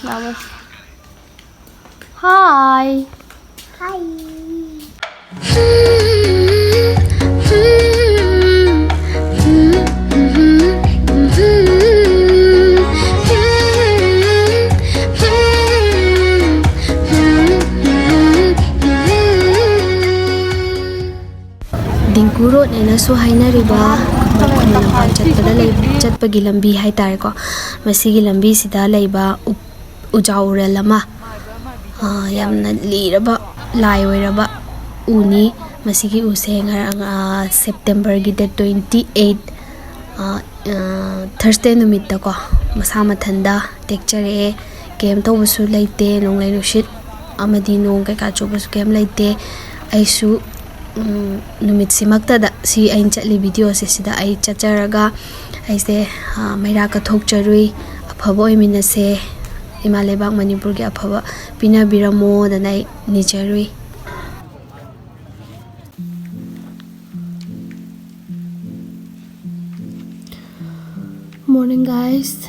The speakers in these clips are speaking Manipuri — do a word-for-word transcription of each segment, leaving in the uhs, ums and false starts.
Vamos. Hi. Hi. Dingko road ꯍꯥꯏꯅꯁꯨ ꯍꯥꯏꯅꯔꯤꯕ ꯈꯨꯃꯟ ꯂꯝꯄꯥꯛ ꯆꯠꯄꯗ ꯂꯩ-, ꯆꯠꯄꯒꯤ ꯂꯝꯕꯤ ꯍꯥꯏꯇꯥꯔꯦꯀꯣ꯫ ꯃꯁꯤꯒꯤ ꯂꯝꯕꯤꯁꯤꯗ ꯂꯩꯕ ꯎ-, ꯎꯖꯥꯎ ꯎꯔꯦꯜ ꯑꯃ, ꯑ, ꯌꯥꯝꯅ ꯂꯤꯔꯕ ꯂꯥꯏ ꯑꯣꯏꯔꯕ ꯎꯅꯤ꯫ ꯃꯁꯤꯒꯤ ꯎꯁꯦ ꯉꯔꯥꯡ, ꯑ, ꯁꯦꯞꯇꯦꯝꯕꯔꯒꯤ date twenty eight, ꯑ, ꯑ, Thursday ꯅꯨꯃꯤꯠꯇꯀꯣ ꯃꯁꯥ ꯃꯊꯟꯇ ꯇꯦꯛꯆꯔꯛꯑꯦ꯫ ꯀꯩꯝ ꯇꯧꯕꯁꯨ ꯂꯩꯇꯦ, ꯅꯣꯡꯂꯩ ꯅꯨꯡꯁꯤꯠ ꯑꯃꯗꯤ ꯅꯣꯡ ꯀꯩꯀꯥ ꯆꯨꯕꯁꯨ ꯀꯩꯝ ꯂꯩꯇꯦ꯫ ꯑꯩꯁꯨ, ꯎꯝ, ꯅꯨꯃꯤꯠꯁꯤꯃꯛꯇꯗ ꯁꯤ ꯑꯩꯅ ꯆꯠꯂꯤ video ꯁꯦ ꯁꯤꯗ ꯑꯩ ꯆꯠꯆꯔꯒ ꯑꯩꯁꯦ, ꯑ, ꯃꯩꯔꯥ ꯀꯠꯊꯣꯛꯆꯔꯨꯏ꯫ ꯑꯐꯕ ꯑꯣꯏꯃꯤꯟꯅꯁꯦ꯫ ꯏꯃꯥ ꯂꯩꯕꯥꯛ ꯃꯅꯤꯄꯨꯔꯒꯤ ꯑꯐꯕ ꯄꯤꯅꯕꯤꯔꯝꯃꯣꯗꯅ ꯑꯩ ꯅꯤꯖꯔꯨꯏ꯫ Morning, guys.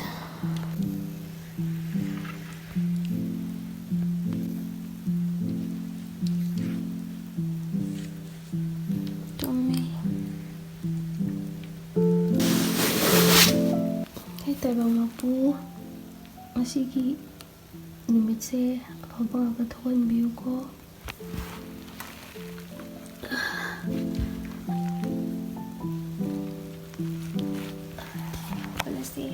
ꯇꯨꯝꯃꯤ꯫ ꯍꯦ ꯇꯥꯏꯕꯪ ꯃꯄꯨ, ꯉꯁꯤꯒꯤ ꯅꯨꯃꯤꯠꯁꯦ ꯑꯐꯕ ꯉꯥꯛꯇ ꯊꯣꯛꯍꯟꯕꯤꯌꯨꯀꯣ꯫ ꯈꯣꯠꯂꯁꯤ꯫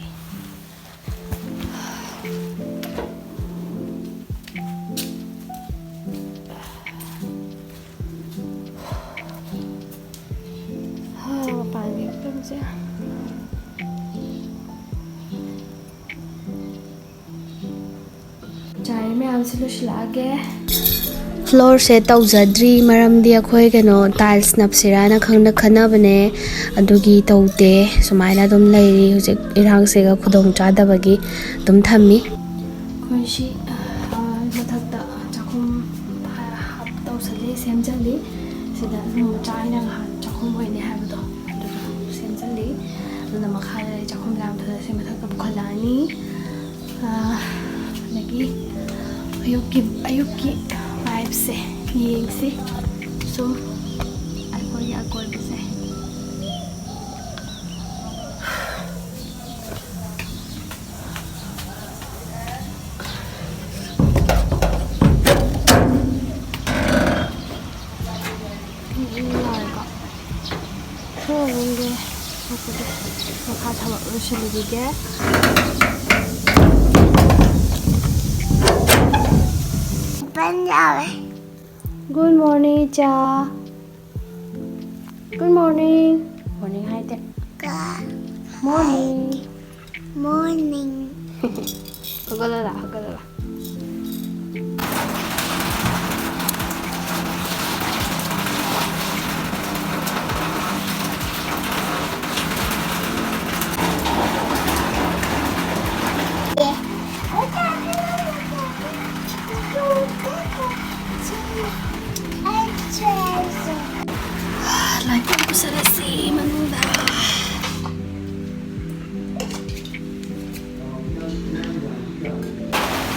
ꯍꯥ, ꯃꯄꯥꯟꯒꯤ ꯐꯤꯕꯝꯁꯦ꯫ ꯆꯥꯏ ꯃꯌꯥꯝꯁꯦ ꯂꯣꯏꯁꯤꯜꯂꯛꯑꯒꯦ꯫ Floor ꯁꯦ ꯇꯧꯖꯗ꯭ꯔꯤ, ꯃꯔꯝꯗꯤ ꯑꯩꯈꯣꯏ ꯀꯩꯅꯣ tiles ꯅꯞꯁꯤꯔꯥꯅ ꯈꯪꯅ ꯈꯟꯅꯕꯅꯦ, ꯑꯗꯨꯒꯤ ꯇꯧꯗꯦ꯫ ꯁꯨꯃꯥꯏꯅ ꯑꯗꯨꯝ ꯂꯩꯔꯤ ꯍꯧꯖꯤꯛ, ꯏꯔꯥꯡꯁꯤꯒ ꯈꯨꯗꯣꯡ ꯆꯥꯗꯕꯒꯤ ꯑꯗꯨꯝ ꯊꯝꯃꯤ꯫ ꯑꯩꯈꯣꯏ ꯁꯤ, ꯑ, ꯃꯊꯛꯇ ꯆꯥꯛꯈꯨꯝ ꯍꯥꯞ ꯇꯧꯁꯜꯂꯤ, ꯁꯦꯝꯖꯜꯂꯤ꯫ ꯁꯤꯗ ꯅꯣꯡꯃ ꯆꯥꯛ ꯑꯩꯅ ꯉꯍꯥꯟ ꯆꯥꯛꯈꯨꯝ ꯑꯣꯏꯅꯤ ꯍꯥꯏꯕꯗꯣ ꯑꯗꯨꯗꯣ ꯁꯦꯝꯖꯜꯂꯤ꯫ ꯑꯗꯨꯅ ꯃꯈꯥꯗ ꯂꯩ ꯆꯥꯛꯈꯨꯝ ꯃꯌꯥꯝꯗꯨꯗ ꯁꯤ ꯃꯊꯛꯇ ꯄꯨꯈꯠꯂꯛꯑꯅꯤ꯫ ꯑ, ꯑꯗꯒꯤ ꯑꯌꯨꯛꯀꯤ ꯑꯌꯨꯛꯀꯤ ꯚꯥꯏꯕꯁꯦ ꯌꯦꯡꯁꯤ꯫ ꯁꯨꯝ ꯑꯩꯈꯣꯏꯒꯤ ꯑꯀꯣꯏꯕꯁꯦ꯫ ꯁꯣꯔꯨꯝꯒꯤ ꯃꯈꯥ ꯊꯕꯛ ꯂꯣꯏꯁꯤꯜꯂꯨꯈꯤꯒꯦ꯫ ꯕꯟ ꯌꯥꯎꯋꯦ꯫ Good morning, ꯏꯆꯥ꯫ Good morning. Morning ꯍꯥꯏꯗꯦ꯫ Morning. Morning. ꯍꯧꯒꯠꯂꯣ ꯂꯥ, ꯍꯧꯒꯠꯂꯣ ꯂꯥ꯫ ꯂꯥꯏꯀꯣꯟ ꯄꯨꯁꯜꯂꯁꯤ ꯃꯅꯨꯡꯗ꯫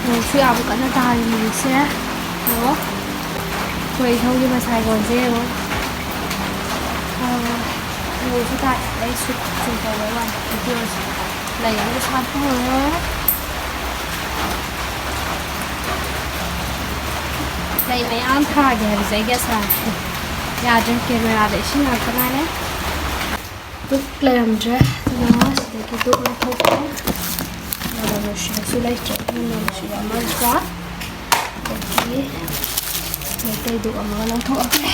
ꯅꯣꯡꯁꯨ ꯌꯥꯝ ꯀꯟꯅ ꯇꯥꯔꯤ ꯍꯧꯖꯤꯛꯁꯦ꯫ ꯑꯣ, ꯑꯩꯈꯣꯏ ꯏꯙꯧꯒꯤ ꯃꯁꯥꯏꯒꯣꯟꯁꯦ ꯌꯦꯡꯉꯣ꯫ ꯑꯥ, ꯅꯣꯡꯁꯨ ꯇꯥꯏ꯫ ꯑꯩ ꯁꯨꯠ ꯁꯨꯠ ꯇꯧꯕꯩ ꯋꯥꯅꯤ꯫ ꯚꯤꯗꯤꯑꯣꯁꯦ ꯂꯩ ꯑꯃ ꯁꯥꯠꯄ ꯍꯧꯔꯦ꯫ ꯂꯩ ꯃꯌꯥꯝ ꯊꯥꯒꯦ ꯍꯥꯏꯕꯁꯦ ꯑꯩꯒꯤ ꯑꯁꯥꯅꯦ꯫ ꯌꯥꯗ꯭ꯔꯦ, ꯀꯦꯃꯦꯔꯥꯗ ꯏꯁꯤꯡ ꯉꯥꯛꯇ ꯉꯥꯏꯔꯦ꯫ ꯗꯨꯛ ꯂꯩꯔꯝꯗ꯭ꯔꯦ, ꯑꯗꯨꯅ ꯁꯤꯗꯒꯤ ꯗꯨꯛ ꯂꯧꯊꯣꯛꯀꯦ꯫ ꯃꯅꯝ ꯅꯨꯡꯁꯤꯕꯁꯨ ꯂꯩꯇ꯭ꯔꯦ, ꯃꯅꯝ ꯅꯨꯡꯁꯤꯕ ꯑꯃꯒ ꯑꯗꯒꯤ ꯃꯩꯇꯩ ꯗꯨꯛ ꯑꯃꯒ ꯂꯧꯊꯣꯛꯑꯒꯦ꯫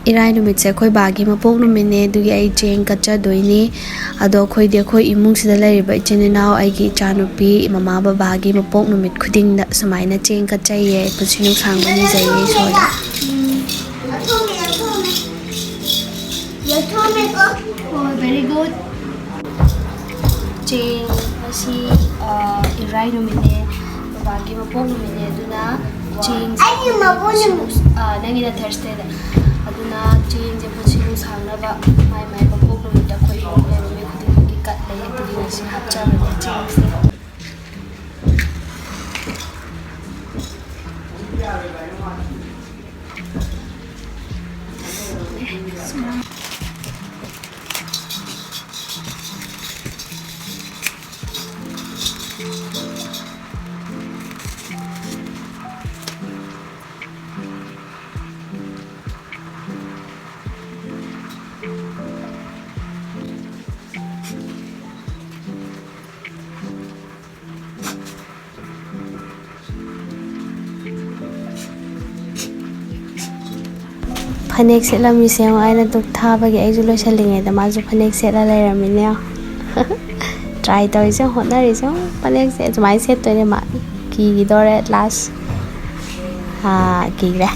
ꯏꯔꯥꯏ ꯅꯨꯃꯤꯠꯁꯦ ꯑꯩꯈꯣꯏ ꯕꯥꯒꯤ ꯃꯄꯣꯛ ꯅꯨꯃꯤꯠꯅꯦ, ꯑꯗꯨꯒꯤ ꯑꯩ ꯆꯦꯡ ꯀꯠꯆꯗꯣꯏꯅꯦ꯫ ꯑꯗꯣ ꯑꯩꯈꯣꯏꯗꯤ ꯑꯩꯈꯣꯏ ꯏꯃꯨꯡꯁꯤꯗ ꯂꯩꯔꯤꯕ ꯏꯆꯤꯟ ꯏꯅꯥꯎ, ꯑꯩꯒꯤ ꯏꯆꯥꯅꯨꯄꯤ, ꯃꯃꯥ ꯕꯕꯥꯒꯤ ꯃꯄꯣꯛ ꯅꯨꯃꯤꯠ ꯈꯨꯗꯤꯡꯗ ꯁꯨꯃꯥꯏꯅ ꯆꯦꯡ ꯀꯠꯆꯩꯌꯦ꯫ ꯄꯨꯟꯁꯤ ꯅꯨꯡꯁꯥꯡꯕ ꯅꯤꯖꯩꯌꯦ ꯏꯁꯣꯔꯗ꯫ ꯍꯣꯏ, very good꯫ ꯆꯦꯡ ꯉꯁꯤ, ꯑ, ꯏꯔꯥꯏ ꯅꯨꯃꯤꯠꯅꯦ, ꯕꯕꯥꯒꯤ ꯃꯄꯣꯛ ꯅꯨꯃꯤꯠꯅꯦ, ꯑꯗꯨꯅ ꯆꯦꯡꯁꯦ ꯑꯩꯒꯤ ꯃꯄꯣꯛ ꯅꯨꯃꯤꯠ꯫ ꯑ, ꯅꯪꯒꯤꯅ Thursdayꯗ꯫ ꯑꯗꯨꯅ ꯆꯦꯡꯁꯦ ꯄꯨꯟꯁꯤ ꯅꯨꯡꯁꯥꯡꯅꯕ ꯃꯥꯏ ꯃꯥꯏ ꯃꯄꯣꯛ ꯅꯨꯃꯤꯠꯇ ꯑꯩꯈꯣꯏ ꯏꯃꯨꯡ ꯂꯩꯕ ꯃꯤ ꯈꯨꯗꯤꯡꯃꯛꯀꯤ ꯀꯠꯂꯦ꯫ ꯑꯗꯨꯒꯤ ꯉꯁꯤ ꯍꯥꯞꯆꯕꯅꯦ ꯆꯦꯡꯁꯦ꯫ ꯐꯅꯦꯛ ꯁꯦꯠꯂꯝꯃꯤꯁꯦ ꯌꯦꯡꯉꯣ, ꯑꯩꯅ ꯙꯨꯞ ꯊꯥꯕꯒꯤ꯫ ꯑꯩꯁꯨ ꯂꯣꯏꯁꯜꯂꯤꯉꯩꯗ ꯃꯥꯁꯨ ꯐꯅꯦꯛ ꯁꯦꯠꯂ ꯂꯩꯔꯝꯃꯤꯅꯦ꯫ Try ꯇꯧꯔꯤꯁꯦ ꯌꯦꯡꯉꯣ, ꯍꯣꯠꯅꯔꯤꯁꯦ ꯌꯦꯡꯉꯣ꯫ ꯐꯅꯦꯛꯁꯦ ꯑꯗꯨꯃꯥꯏꯅ ꯁꯦꯠꯇꯣꯏꯅꯦ ꯃꯥ꯫ ꯀꯤꯈꯤꯗꯧꯔꯦ at last꯫ ꯑꯥ, ꯀꯤꯈ꯭ꯔꯦ꯫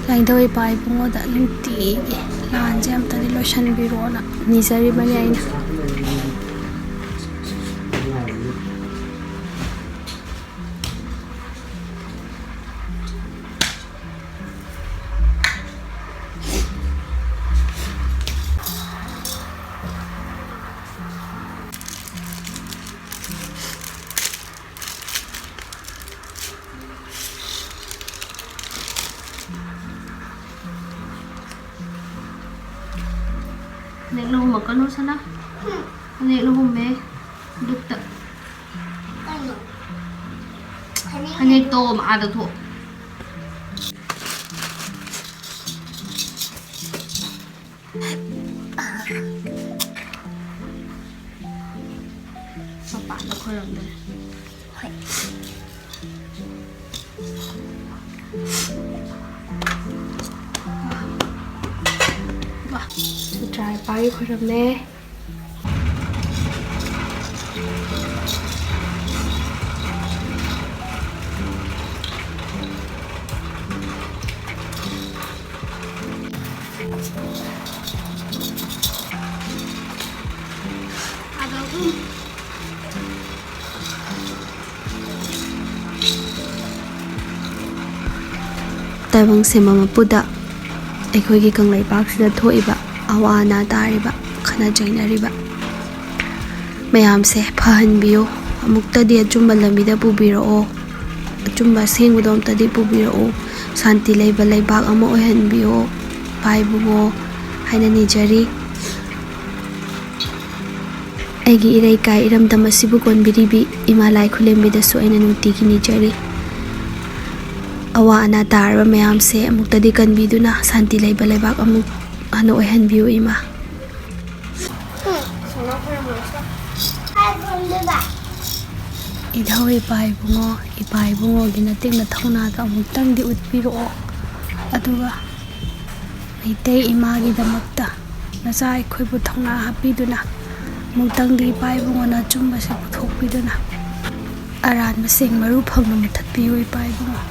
ꯂꯥꯏꯅꯤꯡꯊꯧ ꯏꯄꯥ ꯏꯕꯨꯡꯉꯣꯗ ꯅꯨꯡꯇꯤꯒꯤ ꯂꯥꯟꯁꯦ ꯑꯝꯇꯗꯤ ꯂꯣꯏꯁꯤꯟꯕꯤꯔꯣꯅ ꯅꯤꯖꯔꯤꯕꯅꯦ ꯑꯩꯅ꯫ ꯐꯅꯦꯛ ꯂꯧꯍꯨꯝꯃꯛꯀꯅꯨ, ꯁꯅꯥ꯫ ꯐꯅꯦꯛ ꯂꯧꯍꯨꯝꯃꯦ꯫ ꯗꯨꯛꯇ꯫ ꯀꯩꯅꯣ? ꯐꯅꯦꯛ ꯐꯅꯦꯛꯇꯣ ꯑꯥꯗ ꯊꯣꯛ꯫ ꯍꯣꯏ꯫ ꯋꯥ, ꯁꯨꯇ꯭ꯔꯥ ꯏꯄꯥꯒꯤ ꯈꯣꯏꯔꯝꯃꯦ꯫ ꯇꯥꯏꯕꯪ ꯁꯦꯝꯕ ꯃꯄꯨꯗ ꯑꯩꯈꯣꯏꯒꯤ ꯀꯪꯂꯩꯄꯥꯛꯁꯤꯗ ꯊꯣꯛꯏꯕ ꯑꯋꯥ ꯑꯅꯥ ꯇꯥꯔꯤꯕ, ꯈꯠꯅ ꯆꯩꯅꯔꯤꯕ ꯃꯌꯥꯝꯁꯦ ꯐꯍꯟꯕꯤꯌꯨ꯫ ꯑꯃꯨꯛꯇꯗꯤ ꯑꯆꯨꯝꯕ ꯂꯝꯕꯤꯗ ꯄꯨꯕꯤꯔꯛꯑꯣ꯫ ꯑꯆꯨꯝꯕ ꯑꯁꯦꯡꯕꯗꯣ ꯑꯝꯇꯗꯤ ꯄꯨꯕꯤꯔꯛꯎ꯫ ꯁꯥꯟꯇꯤ ꯂꯩꯕ ꯂꯩꯕꯥꯛ ꯑꯃ ꯑꯣꯏꯍꯟꯕꯤꯌꯣ, ꯏꯄꯥ ꯏꯕꯨꯡꯉꯣ ꯍꯥꯏꯅ ꯅꯤꯖꯔꯤ꯫ ꯑꯩꯒꯤ ꯏꯔꯩꯀꯥꯏ ꯏꯔꯝꯗꯝ ꯑꯁꯤꯕꯨ ꯀꯣꯟꯕꯤꯔꯤꯕꯤ ꯏꯃꯥ ꯂꯥꯏ ꯈꯨꯂꯦꯝꯕꯤꯗꯁꯨ ꯑꯩꯅ ꯅꯨꯡꯇꯤꯒꯤ ꯅꯤꯖꯔꯤ꯫ ꯑꯋꯥ ꯑꯅꯥ ꯇꯥꯔꯕ ꯃꯌꯥꯝꯁꯦ ꯑꯃꯨꯛꯇꯗꯤ ꯀꯟꯕꯤꯗꯨꯅ ꯁꯥꯟꯇꯤ ꯂꯩꯕ ꯂꯩꯕꯥꯛ ꯑꯃꯨꯛ ꯍꯟꯅ ꯑꯣꯏꯍꯟꯕꯤꯌꯨ ꯏꯃꯥ꯫ ꯏꯙꯧ ꯏꯄꯥ ꯏꯕꯨꯡꯉꯣ, ꯏꯄꯥ ꯏꯕꯨꯡꯉꯣꯒꯤ ꯅꯇꯤꯛ ꯅꯊꯧꯅꯥꯗꯣ ꯑꯃꯨꯛꯇꯪꯗꯤ ꯎꯠꯄꯤꯔꯛꯑꯣ꯫ ꯑꯗꯨꯒ ꯃꯩꯇꯩ ꯏꯃꯥꯒꯤꯗꯃꯛꯇ ꯅꯆꯥ ꯑꯩꯈꯣꯏꯕꯨ ꯊꯧꯅꯥ ꯍꯥꯞꯄꯤꯗꯨꯅ ꯑꯃꯨꯛꯇꯪꯗꯤ ꯏꯄꯥ ꯏꯕꯨꯡꯉꯣꯅ ꯑꯆꯨꯝꯕꯁꯦ ꯄꯨꯊꯣꯛꯄꯤꯗꯨꯅ ꯑꯔꯥꯟꯕꯁꯤꯡ ꯃꯔꯨ ꯐꯪꯅ ꯃꯨꯊꯠꯄꯤꯌꯨ ꯏꯄꯥ ꯏꯕꯨꯡꯉꯣ꯫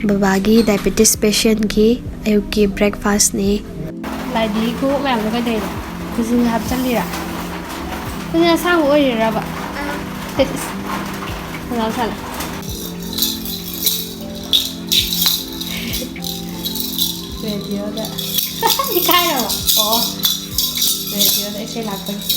ꯕꯕꯥꯒꯤ diabetes patientꯀꯤ ꯑꯌꯨꯛꯀꯤ breakfastꯅꯤ꯫ ꯂꯥꯏꯗꯤ ꯈꯣꯡꯎꯞ ꯃꯌꯥꯝꯗꯣ ꯀꯩꯗꯧꯔꯤꯅꯣ? ꯈꯨꯖꯤꯟ ꯍꯥꯞꯆꯜꯂꯤꯔꯥ? ꯈꯨꯖꯤꯟ ꯑꯁꯥꯡꯕ ꯑꯣꯏꯔꯤꯔꯕ? ꯏꯁ, ꯏꯁ꯫ ꯁꯥꯟꯅꯧ, ꯁꯥꯟꯅꯧ꯫ ꯔꯦꯗꯤꯑꯣꯗ꯫ ꯏꯀꯥꯏꯔꯕꯣ? ꯑꯣ꯫ ꯔꯦꯗꯤꯑꯣꯗ ꯏꯁꯩ ꯂꯥꯛꯄꯒꯤ꯫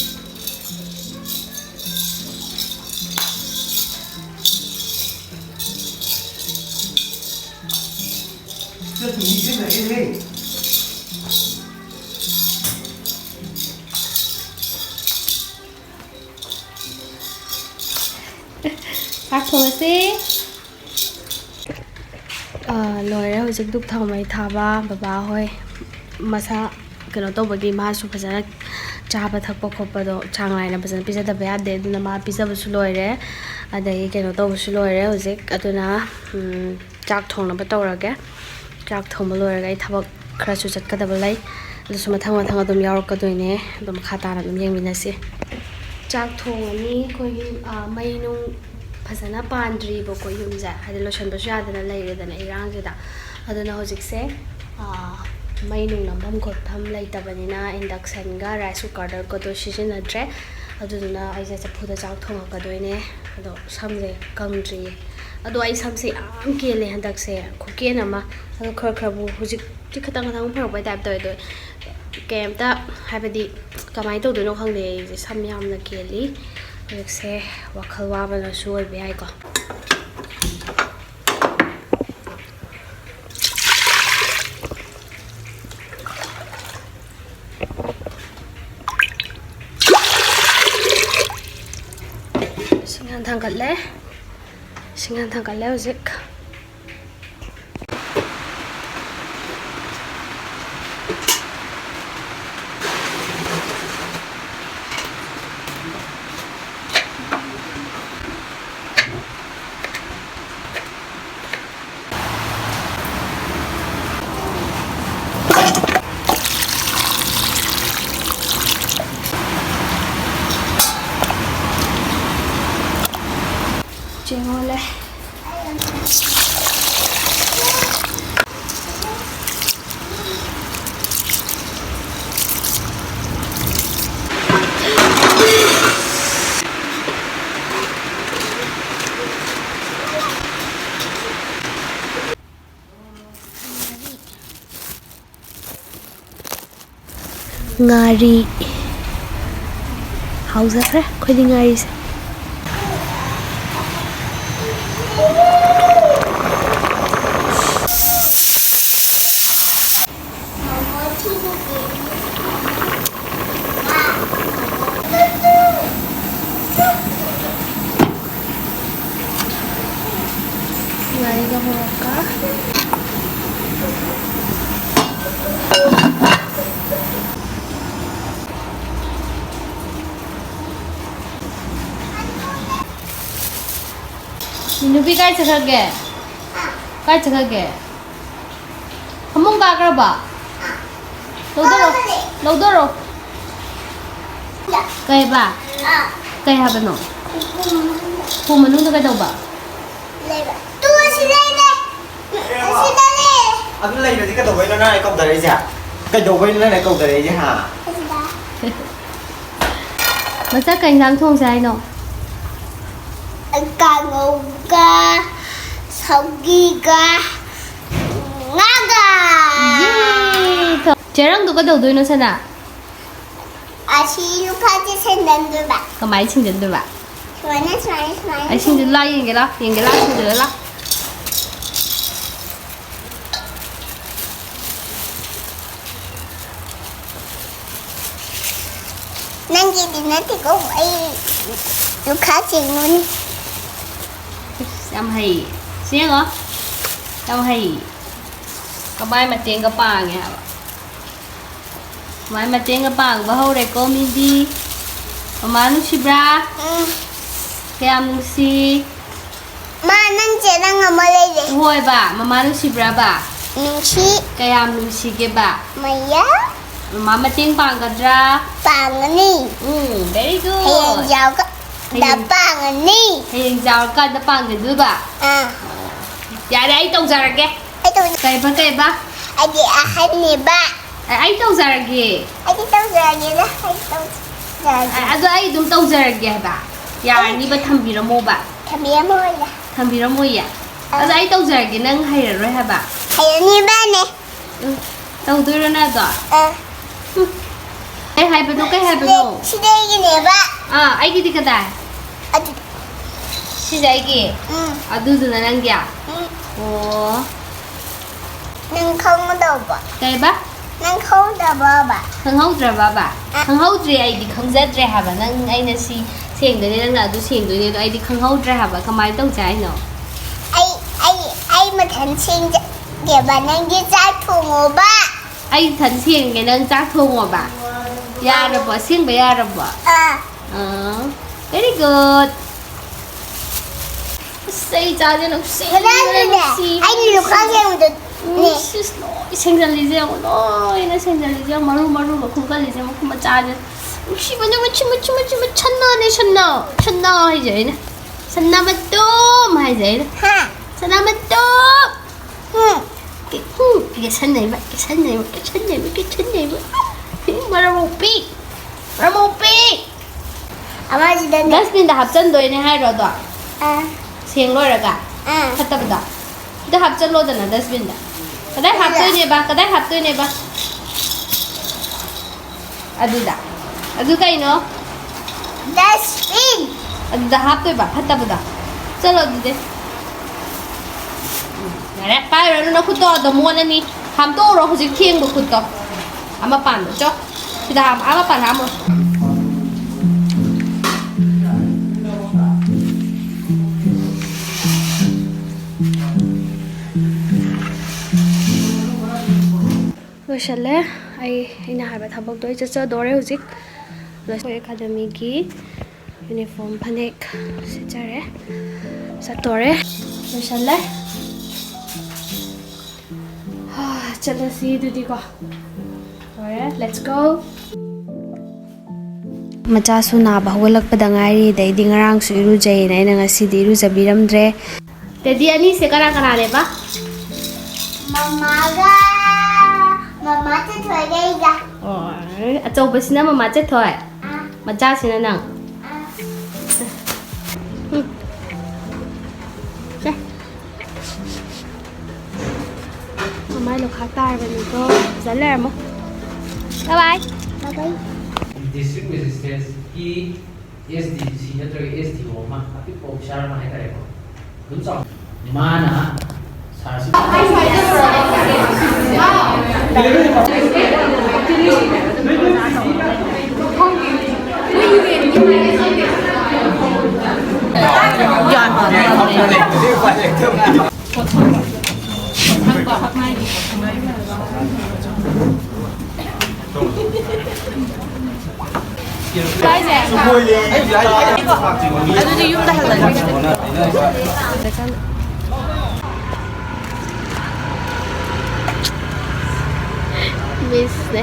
ꯆꯥꯛ ꯊꯣꯡꯉꯁꯤ꯫ ꯑꯥ, ꯂꯣꯏꯔꯦ ꯍꯧꯖꯤꯛ ꯙꯨꯞ ꯊꯥꯎꯃꯩ ꯊꯥꯕ꯫ ꯕꯕꯥ ꯍꯣꯏ ꯃꯁꯥ ꯀꯩꯅꯣ ꯇꯧꯕꯒꯤ ꯃꯥꯁꯨ ꯐꯖꯅ ꯆꯥꯕ ꯊꯛꯄ ꯈꯣꯠꯄꯗꯣ ꯆꯥꯡ ꯅꯥꯏꯅ ꯐꯖꯅ ꯄꯤꯖꯗꯕ ꯌꯥꯗꯦ꯫ ꯑꯗꯨꯅ ꯃꯥ ꯄꯤꯖꯕꯁꯨ ꯂꯣꯏꯔꯦ, ꯑꯗꯒꯤ ꯀꯩꯅꯣ ꯇꯧꯕꯁꯨ ꯂꯣꯏꯔꯦ꯫ ꯍꯧꯖꯤꯛ ꯑꯗꯨꯅ, ꯎꯝ, ꯆꯥꯛ ꯊꯣꯡꯅꯕ ꯇꯧꯔꯒꯦ꯫ ꯆꯥꯛ ꯊꯣꯡꯕ ꯂꯣꯏꯔꯒ ꯑꯩ ꯊꯕꯛ ꯈꯔꯁꯨ ꯆꯠꯀꯗꯕ ꯂꯩ꯫ ꯑꯗꯨꯁꯨ ꯃꯊꯪ ꯃꯊꯪ ꯑꯗꯨꯝ ꯌꯥꯎꯔꯛꯀꯗꯣꯏꯅꯦ꯫ ꯑꯗꯨꯝ ꯃꯈꯥ ꯇꯥꯅ ꯑꯗꯨꯝ ꯌꯦꯡꯃꯤꯟꯅꯁꯤ꯫ ꯆꯥꯛ ꯊꯣꯡꯉꯅꯤ ꯑꯩꯈꯣꯏꯒꯤ, ꯑ, ꯃꯩ ꯅꯨꯡ ꯐꯖꯅ ꯄꯥꯟꯗ꯭ꯔꯤꯕꯀꯣ ꯌꯨꯝꯁꯦ, ꯍꯥꯏꯗꯤ ꯂꯣꯏꯁꯟꯕꯁꯨ ꯌꯥꯗꯅ ꯂꯩꯔꯦꯗꯅ ꯏꯔꯥꯡꯁꯤꯗ꯫ ꯑꯗꯨꯅ ꯍꯧꯖꯤꯛꯁꯦ, ꯑ, ꯃꯩ ꯅꯨꯡ ꯅꯝꯐꯝ ꯈꯣꯠꯐꯝ ꯂꯩꯇꯕꯅꯤꯅ inductionꯒ rice cookerꯒꯗꯣ ꯁꯤꯖꯤꯟꯅꯗ꯭ꯔꯦ꯫ ꯑꯗꯨꯗꯨꯅ ꯑꯩꯁꯦ ꯆꯐꯨꯗ ꯆꯥꯛ ꯊꯣꯡꯉꯛꯀꯗꯣꯏꯅꯦ꯫ ꯑꯗꯣ ꯁꯝꯁꯦ ꯀꯪꯗ꯭ꯔꯤꯌꯦ꯫ ꯑꯗꯣ ꯑꯩ ꯁꯝꯁꯦ ꯌꯥꯝ ꯀꯦꯜꯂꯦ ꯍꯟꯗꯛꯁꯦ, ꯈꯨꯀꯦꯟ ꯑꯃ꯫ ꯑꯗꯣ ꯈꯔ ꯈꯔꯕꯨ ꯍꯧꯖꯤꯛꯇꯤ ꯈꯤꯇꯪ ꯈꯤꯇꯪ ꯐꯔꯛꯄꯩ type ꯇꯧꯋꯦ꯫ ꯑꯗꯣ ꯀꯩꯝꯇ, ꯍꯥꯏꯕꯗꯤ, ꯀꯃꯥꯏꯅ ꯇꯧꯗꯣꯏꯅꯣ ꯈꯪꯗꯦ꯫ ꯑꯩꯁꯦ ꯁꯝ ꯌꯥꯝꯅ ꯀꯦꯜꯂꯤ꯫ ꯍꯧꯖꯤꯛꯁꯦ ꯋꯥꯈꯜ ꯋꯥꯕꯅꯁꯨ ꯑꯣꯏꯕ ꯌꯥꯏꯀꯣ꯫ ꯁꯤꯡꯍꯥꯟ ꯊꯥꯡꯒꯠꯂꯦ꯫ ꯁꯤꯡꯍꯥꯟ ꯊꯥꯡꯒꯠꯂꯦ ꯍꯧꯖꯤꯛ꯫ ꯆꯦꯡ ꯑꯣꯜꯂꯦ꯫ ꯉꯥꯔꯤ꯫ ꯍꯥꯎꯖꯈ꯭ꯔꯦ ꯑꯩꯈꯣꯏꯗꯤ ꯉꯥꯔꯤꯁꯦ꯫ ꯉꯥꯔꯤꯒ ꯃꯣꯔꯣꯛꯀ꯫ ꯅꯨꯄꯤ ꯀꯥꯏ ꯆꯠꯈ꯭ꯔꯒꯦ? ꯀꯥꯏ ꯆꯠꯈ꯭ꯔꯒꯦ? ꯐꯃꯨꯡ ꯀꯥꯈ꯭ꯔꯕ? ꯂꯧꯗꯣꯔꯣ꯫ ꯂꯧꯗꯣꯔꯣ꯫ ꯀꯩꯕ? ꯀꯩ ꯍꯥꯏꯕꯅꯣ? ꯎꯄꯨ ꯃꯅꯨꯡꯗ ꯀꯩꯗꯧꯕ? ꯂꯩꯕ꯫ ꯇꯨ ꯑꯁꯤ ꯂꯩꯔꯦ꯫ ꯑꯁꯤꯗ ꯂꯩꯔꯦ꯫ ꯑꯗꯨ ꯂꯩꯔꯗꯤ ꯀꯩꯗꯧꯕꯩꯅꯣ ꯅꯪ ꯑꯩ ꯀꯧꯗꯔꯛꯏꯁꯦ? ꯀꯩꯗꯧꯕꯩꯅꯣ ꯅꯪ ꯑꯩ ꯀꯧꯗꯔꯛꯏꯁꯦ, ꯍꯥ? ꯑꯁꯤꯗ꯫ ꯃꯆꯥ ꯀꯩ ꯏꯟꯁꯥꯡ ꯊꯣꯡꯁꯦ ꯍꯥꯏꯅꯣ? ꯀꯥꯡꯉꯧꯒ, ꯁꯧꯒꯤꯒ, ꯉꯥꯒ꯫ ꯌꯦ! ꯆꯦꯔꯪꯗꯣ ꯀꯩꯗꯧꯗꯣꯏꯅꯣ, ꯁꯅꯥ? ꯑꯁꯤ ꯂꯨꯈꯥꯛꯁꯦ ꯁꯦꯡꯗꯣꯛꯇꯣꯏꯕ꯫ ꯀꯃꯥꯏꯅ ꯁꯦꯡꯗꯣꯛꯇꯣꯏꯕ? ꯁꯨꯃꯥꯏꯅ, ꯁꯨꯃꯥꯏꯅ, ꯁꯨꯃꯥꯏꯅ꯫ ꯑꯩ ꯁꯦꯡꯗꯣꯛ-, ꯂꯥꯎ, ꯌꯦꯡꯒꯦ ꯂꯥꯎ, ꯌꯦꯡꯒꯦ ꯂꯥꯎ, ꯁꯦꯡꯗꯣꯛꯑꯣ ꯂꯥꯎ꯫ ꯅꯪꯒꯤꯗꯤ ꯅꯠꯇꯦꯀꯣ, ꯑꯩ ꯂꯨꯈꯥꯛ ꯁꯦꯡꯉꯨꯅꯤ꯫ ꯏꯁ, ꯌꯥꯝ ꯍꯩ꯫ ꯁꯤ ꯌꯦꯡꯉꯣ꯫ ꯌꯥꯝ ꯍꯩ꯫ ꯀꯃꯥꯏ ꯃꯇꯦꯡꯒ ꯄꯥꯡꯉꯦ ꯍꯥꯏꯕ꯫ ꯃꯥꯏ ꯃꯇꯦꯡꯒ ꯄꯥꯡꯕ ꯍꯧꯔꯦꯀꯣ ꯃꯤꯗꯤ꯫ ꯃꯃꯥ ꯅꯨꯡꯁꯤꯕ꯭ꯔꯥ? ꯎꯝ꯫ ꯀꯌꯥꯝ ꯅꯨꯡꯁꯤ? ꯃꯥ, ꯅꯪ ꯆꯦ ꯅꯪ ꯑꯃ ꯂꯩꯔꯦ꯫ ꯍꯣꯏꯕ, ꯃꯃꯥ ꯅꯨꯡꯁꯤꯕ꯭ꯔꯥꯕ? ꯅꯨꯡꯁꯤ꯫ ꯀꯌꯥꯝ ꯅꯨꯡꯁꯤꯒꯦꯕ? ꯃꯌꯥꯝ꯫ ꯃꯃꯥ ꯃꯇꯦꯡ ꯄꯥꯡꯒꯗ꯭ꯔꯥ? ꯄꯥꯡꯒꯅꯤ꯫ ꯎꯝ, very good꯫ ꯍꯌꯦꯡ ꯆꯥꯎꯔꯀꯥꯟꯗ ꯍꯌꯦꯡ ꯄꯥꯡꯒꯅꯤ꯫ ꯍꯌꯦꯡ ꯆꯥꯎꯔꯀꯥꯟꯗ ꯄꯥꯡꯒꯗꯣꯏꯕ? ꯑꯥ꯫ ꯌꯥꯔꯦ, ꯑꯩ ꯇꯧꯖꯔꯒꯦ꯫ ꯑꯩ ꯇꯧꯖ- ꯀꯩꯕ, ꯀꯩꯕ? ꯑꯩꯗꯤ ꯑꯍꯟꯅꯦꯕ꯫ ꯑ-, ꯑꯩ ꯇꯧꯖꯔꯒꯦ꯫ ꯑꯩꯗꯤ ꯇꯧꯖꯔꯒꯦꯗ, ꯑꯩ ꯇꯧꯖꯔꯒꯦ꯫ ꯑ-, ꯑꯗꯣ ꯑꯩ ꯑꯗꯨꯝ ꯇꯧꯖꯔꯒꯦ ꯍꯥꯏꯕ꯫ ꯌꯥꯔꯅꯤꯕ, ꯊꯝꯕꯤꯔꯝꯃꯣꯕ꯫ ꯊꯝꯕꯤꯔꯝꯃꯣꯏꯌꯦ꯫ ꯊꯝꯕꯤꯔꯝꯃꯣꯏꯌꯦ꯫ ꯑ꯫ ꯑꯗꯣ ꯑꯩ ꯇꯧꯖꯔꯒꯦ, ꯅꯪ ꯍꯩꯔꯔꯣꯏ ꯍꯥꯏꯕ꯫ ꯍꯩꯔꯅꯤꯕꯅꯦ꯫ ꯎꯝ, ꯇꯧꯗꯣꯏꯔꯣ ꯅꯪ ꯑꯗꯣ? ꯑ꯫ ꯎꯝ꯫ ꯑꯩ ꯍꯥꯏꯕꯗꯣ ꯀꯩ ꯍꯥꯏꯕꯅꯣ? ꯁꯤꯗꯩ-, ꯁꯤꯗꯩꯒꯤꯅꯦꯕ꯫ ꯑꯥ, ꯑꯩꯒꯤꯗꯤ ꯀꯗꯥꯏ? ꯑꯗꯨ꯫ ꯁꯤꯁꯦ ꯑꯩꯒꯤ? ꯎꯝ꯫ ꯑꯗꯨꯗꯨꯅ ꯅꯪꯒꯤ? ꯎꯝ꯫ ꯑꯣ꯫ ꯅꯪ ꯈꯪꯒꯗꯧꯕ꯫ ꯀꯩꯕ? ꯅꯪ ꯈꯪꯍꯧꯗ꯭ꯔꯕꯕ? ꯈꯪꯍꯧꯗ꯭ꯔꯕꯕ? ꯑ꯫ ꯈꯪꯍꯧꯗ꯭ꯔꯦ, ꯑꯩꯗꯤ ꯈꯪꯖꯗ꯭ꯔꯦ ꯍꯥꯏꯕ꯫ ꯅꯪ, ꯑꯩꯅ ꯁꯤ ꯁꯦꯡꯗꯣꯏꯅꯦ, ꯅꯪꯅ ꯑꯗꯨ ꯁꯦꯡꯗꯣꯏꯅꯦ, ꯑꯗꯣ ꯑꯩꯗꯤ ꯈꯪꯍꯧꯗ꯭ꯔꯦ ꯍꯥꯏꯕ꯫ ꯀꯃꯥꯏꯅ ꯇꯧꯁꯦ ꯍꯥꯏꯅꯣ? ꯑꯩ, ꯑꯩ, ꯑꯩ ꯃꯊꯟ ꯁꯦꯡꯖꯒꯦꯕ, ꯅꯪꯗꯤ ꯆꯥꯛ ꯊꯣꯡꯉꯣꯕ꯫ ꯑꯩ ꯏꯊꯟ ꯁꯦꯡꯒꯦ, ꯅꯪ ꯆꯥꯛ ꯊꯣꯡꯉꯣꯕ꯫ ꯌꯥꯔꯕꯣ? ꯑꯁꯦꯡꯕ ꯌꯥꯔꯕꯣ? ꯑꯥ꯫ ꯑꯥ, very good꯫ ꯑꯁ, ꯑꯩ ꯏꯆꯥꯁꯦ ꯅꯨꯡꯁꯤ, ꯀꯗꯥꯏꯗꯅꯦ? ꯅꯨꯡꯁꯤ, ꯑꯩꯅ ꯂꯨꯈꯥꯛ ꯅꯨꯡꯁꯤ꯫ ꯌꯦꯡꯕꯗꯣ ꯎꯝ, ꯅꯦ꯫ ꯁꯤꯁ ꯂꯣꯏ ꯁꯦꯡꯖꯜꯂꯤꯁꯦ ꯌꯦꯡꯉꯣ, ꯂꯣꯏꯅ ꯁꯦꯡꯖꯜꯂꯤꯁꯦ ꯌꯦꯡꯉꯣ, ꯃꯔꯨ ꯃꯔꯨ ꯃꯈꯨꯝ ꯀꯜꯂꯤꯁꯦ ꯌꯦꯡꯉꯣ, ꯃꯈꯨꯝ ꯃꯆꯥꯁꯦ꯫ ꯅꯨꯡꯁꯤꯕꯅꯦ, ꯃꯆꯤꯟ, ꯃꯆꯤꯟ, ꯃꯆꯤꯟ, ꯁꯟꯅꯥꯅꯦ, ꯁꯟꯅꯥ, ꯁꯟꯅꯥ ꯍꯥꯏꯁꯦ ꯑꯩꯅ, ꯁꯟꯅꯥ ꯃꯇꯨꯝ ꯍꯥꯏꯁꯦ ꯑꯩꯅ꯫ ꯍꯥ? ꯁꯅꯥ ꯃꯇꯨꯝ! ꯍꯨꯝ! ꯀꯦ-, ꯍꯨꯝ! ꯀꯦꯁꯟꯅꯩꯕ, ꯀꯦꯁꯟꯅꯩꯕ, ꯀꯦꯁꯟꯅꯩꯕ, ꯀꯦꯁꯟꯅꯩꯕ꯫ ꯃꯔꯝ ꯃꯣꯛꯄꯤ! ꯃꯔꯝ ꯃꯣꯛꯄꯤ! ꯑꯃꯁꯤꯗꯅꯦ꯫ Dustbinꯗ ꯍꯥꯞꯆꯟꯗꯣꯏꯅꯦ ꯍꯥꯏꯔꯣ ꯑꯗꯣ? ꯑꯥ꯫ ꯁꯦꯡ ꯂꯣꯏꯔꯒ? ꯑꯥ꯫ ꯐꯠꯇꯕꯗꯣ? ꯁꯤꯗ ꯍꯥꯞꯆꯜꯂꯣꯗꯅ dustbinꯗ꯫ ꯀꯗꯥꯏ ꯁꯤꯗ꯫ ꯍꯥꯞꯇꯣꯏꯅꯦꯕ? ꯀꯗꯥꯏ ꯍꯥꯞꯇꯣꯏꯅꯦꯕ? ꯑꯗꯨꯗ꯫ ꯑꯗꯨ ꯀꯩꯅꯣ? Dustbin꯫ ꯑꯗꯨꯗ ꯍꯥꯞꯇꯣꯏꯕ ꯐꯠꯇꯕꯗꯣ꯫ ꯆꯠꯂꯣ ꯑꯗꯨꯗꯤ꯫ ꯎꯝ, ꯌꯥꯔꯦ, ꯄꯥꯏꯔꯨꯔꯅꯨ ꯅꯈꯨꯠꯇꯣ, ꯑꯗꯣ ꯃꯣꯠꯂꯅꯤ꯫ ꯍꯥꯝꯇꯣꯛꯎꯔꯣ ꯍꯧꯖꯤꯛ ꯊꯦꯡꯕ ꯈꯨꯠꯇꯣ꯫ ꯑꯃ ꯄꯥꯟꯗꯣ, ꯆꯣ꯫ ꯁꯤꯗ ꯍꯥꯝ-, ꯑꯃ ꯄꯥꯟ ꯍꯥꯝꯃꯨꯔꯣ꯫ ꯂꯣꯏꯁꯜꯂꯦ꯫ ꯑꯩ, ꯑꯩꯅ ꯍꯥꯏꯕ ꯊꯕꯛꯇꯣ ꯑꯩ ꯆꯠꯆꯗꯣꯔꯦ ꯍꯧꯖꯤꯛ꯫ ꯂꯣꯏꯁꯜꯂꯦ꯫ ꯑꯦꯀꯥꯗꯃꯤꯒꯤ ꯌꯨꯅꯤꯐꯣꯔꯝ ꯐꯅꯦꯛ ꯁꯦꯠꯆꯔꯦ꯫ ꯆꯠꯇꯣꯔꯦ꯫ ꯂꯣꯏꯁꯜꯂꯦ꯫ ꯍꯥ, ꯆꯠꯂꯁꯤ ꯑꯗꯨꯗꯤꯀꯣ꯫ ꯂꯣꯏꯔꯦ꯫ Let's go꯫ ꯃꯆꯥꯁꯨ ꯅꯥꯕ ꯍꯧꯒꯠꯂꯛꯄꯗ ꯉꯥꯏꯔꯤ, ꯑꯗꯩꯗꯤ ꯉꯔꯥꯡꯁꯨ ꯏꯔꯨꯖꯩꯅ ꯑꯩꯅ ꯉꯁꯤꯗꯤ ꯏꯔꯨꯖꯕꯤꯔꯝꯗ꯭ꯔꯦ꯫ ꯇꯦꯗꯤ ꯑꯅꯤꯁꯦ ꯀꯅꯥ ꯀꯅꯥꯅꯦꯕ? ꯃꯃꯥꯒ, ꯃꯃꯥ ꯆꯦꯊꯣꯏꯒ ꯑꯩꯒ꯫ ꯑꯣ, ꯑꯆꯧꯕꯁꯤꯅ ꯃꯃꯥ ꯆꯦꯊꯣꯏ, ꯑꯥ꯫ ꯃꯆꯥꯁꯤꯅ ꯅꯪ꯫ ꯑꯥ꯫ ꯎꯝ꯫ ꯁꯦ꯫ ꯃꯃꯥꯏ ꯂꯨꯈꯥꯛ ꯇꯥꯔꯕꯅꯤꯀꯣ꯫ ꯐꯖ ꯂꯩꯔꯝꯃꯣ꯫ Bye bye꯫ Bye bye꯫ District Magistrateꯀꯤ S D C ꯅꯠꯇ꯭ꯔꯒ S D O ꯑꯃ, ꯑꯄꯤꯛꯄ officer ꯑꯃ ꯍꯥꯏꯇꯥꯔꯦꯀꯣ, ꯑꯗꯨꯝ ꯆꯥꯎ-, ꯃꯥꯅ ꯁꯥꯔꯁꯤ ꯑꯗꯨꯗꯤ ꯌꯨꯝꯗ ꯍꯜꯂꯒꯦ꯫ ꯃꯤꯁꯅꯦ꯫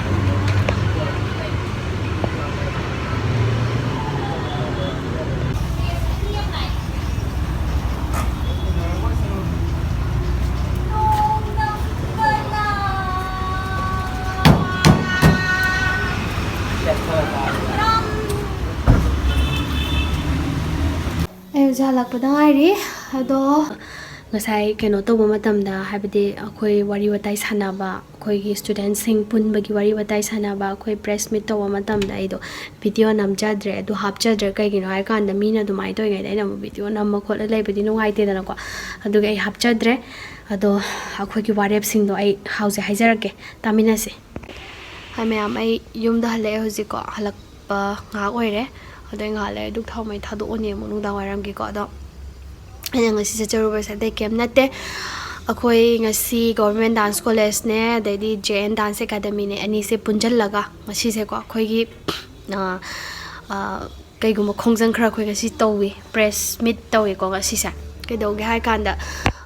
ꯑꯩ ꯍꯧꯖꯤꯛ ꯍꯜꯂꯛꯄꯗ ꯉꯥꯏꯔꯤ꯫ ꯑꯗꯣ ꯉꯁꯥꯏ ꯀꯩꯅꯣ ꯇꯧꯕ ꯃꯇꯝꯗ, ꯍꯥꯏꯕꯗꯤ ꯑꯩꯈꯣꯏ ꯋꯥꯔꯤ ꯋꯥꯇꯥꯏ ꯁꯥꯟꯅꯕ, ꯑꯩꯈꯣꯏꯒꯤ ꯁ꯭ꯇꯨꯗꯦꯟꯁꯤꯡ ꯄꯨꯟꯕꯒꯤ ꯋꯥꯔꯤ ꯋꯥꯇꯥꯏ ꯁꯥꯟꯅꯕ, ꯑꯩꯈꯣꯏ ꯄ꯭ꯔꯦꯁ ꯃꯤꯠ ꯇꯧꯕ ꯃꯇꯝꯗ ꯑꯩꯗꯣ ꯚꯤꯗꯤꯑꯣ ꯅꯝꯖꯗ꯭ꯔꯦ꯫ ꯑꯗꯨ ꯍꯥꯞꯆꯗ꯭ꯔꯦ꯫ ꯀꯩꯒꯤꯅꯣ ꯍꯥꯏꯔꯀꯥꯟꯗ, ꯃꯤꯅ ꯑꯗꯨꯃꯥꯏꯅ ꯇꯧꯔꯤꯉꯩꯗ ꯑꯩꯅ ꯑꯃꯨꯛ ꯚꯤꯗꯤꯑꯣ ꯅꯝꯕ ꯈꯣꯠꯂ ꯂꯩꯕꯗꯤ ꯅꯨꯡꯉꯥꯏꯇꯦꯗꯅꯀꯣ꯫ ꯑꯗꯨꯒꯤ ꯑꯩ ꯍꯥꯞꯆꯗ꯭ꯔꯦ꯫ ꯑꯗꯣ ꯑꯩꯈꯣꯏꯒꯤ ꯋꯥꯔꯦꯞꯁꯤꯡꯗꯣ ꯑꯩ ꯍꯧꯖꯤꯛ ꯍꯥꯏꯖꯔꯛꯀꯦ, ꯇꯥꯃꯤꯟꯅꯁꯦ꯫ ꯍꯥꯏ ꯃꯌꯥꯝ, ꯑꯩ ꯌꯨꯝꯗ ꯍꯜꯂꯛꯑꯦ ꯍꯧꯖꯤꯛꯀꯣ꯫ ꯍꯜꯂꯛꯄ ꯉꯥꯏꯍꯥꯛ ꯑꯣꯏꯔꯦ꯫ ꯑꯗꯣ ꯑꯩ ꯉꯥꯏꯍꯥꯛ ꯂꯩꯔ ꯙꯨꯛ ꯊꯥꯎꯃꯩ ꯊꯥꯗꯣꯛꯑꯅꯤ ꯑꯃꯨꯛ ꯅꯨꯡꯗꯥꯡ ꯋꯥꯏꯔꯝꯒꯤꯀꯣ꯫ ꯑꯗꯣ ꯑꯩꯅ ꯉꯁꯤ ꯆꯠꯆꯔꯨꯕꯁꯦ ꯑꯇꯩ ꯀꯩꯝ ꯅꯠꯇꯦ꯫ ꯑꯩꯈꯣꯏ ꯉꯁꯤ ꯒꯣꯕꯔꯃꯦꯟ ꯗꯥꯟꯁ ꯀꯣꯂꯦꯖꯅꯦ, ꯑꯗꯩꯗꯤ ꯖꯦ ꯑꯦꯟ ꯗꯥꯟꯁ ꯑꯦꯀꯥꯗꯃꯤꯅꯦ, ꯑꯅꯤꯁꯦ ꯄꯨꯟꯁꯤꯜꯂꯒ ꯉꯁꯤꯁꯦꯀꯣ ꯑꯩꯈꯣꯏꯒꯤ, ꯑ, ꯑ, ꯀꯩꯒꯨꯝꯕ ꯈꯣꯡꯖꯪ ꯈꯔ ꯑꯩꯈꯣꯏ ꯉꯁꯤ ꯇꯧꯏ, ꯄ꯭ꯔꯦꯁ ꯃꯤꯠ ꯇꯧꯏꯀꯣ ꯉꯁꯤꯁꯦ꯫ ꯀꯩꯗꯧꯒꯦ ꯍꯥꯏ ꯀꯥꯟꯗ,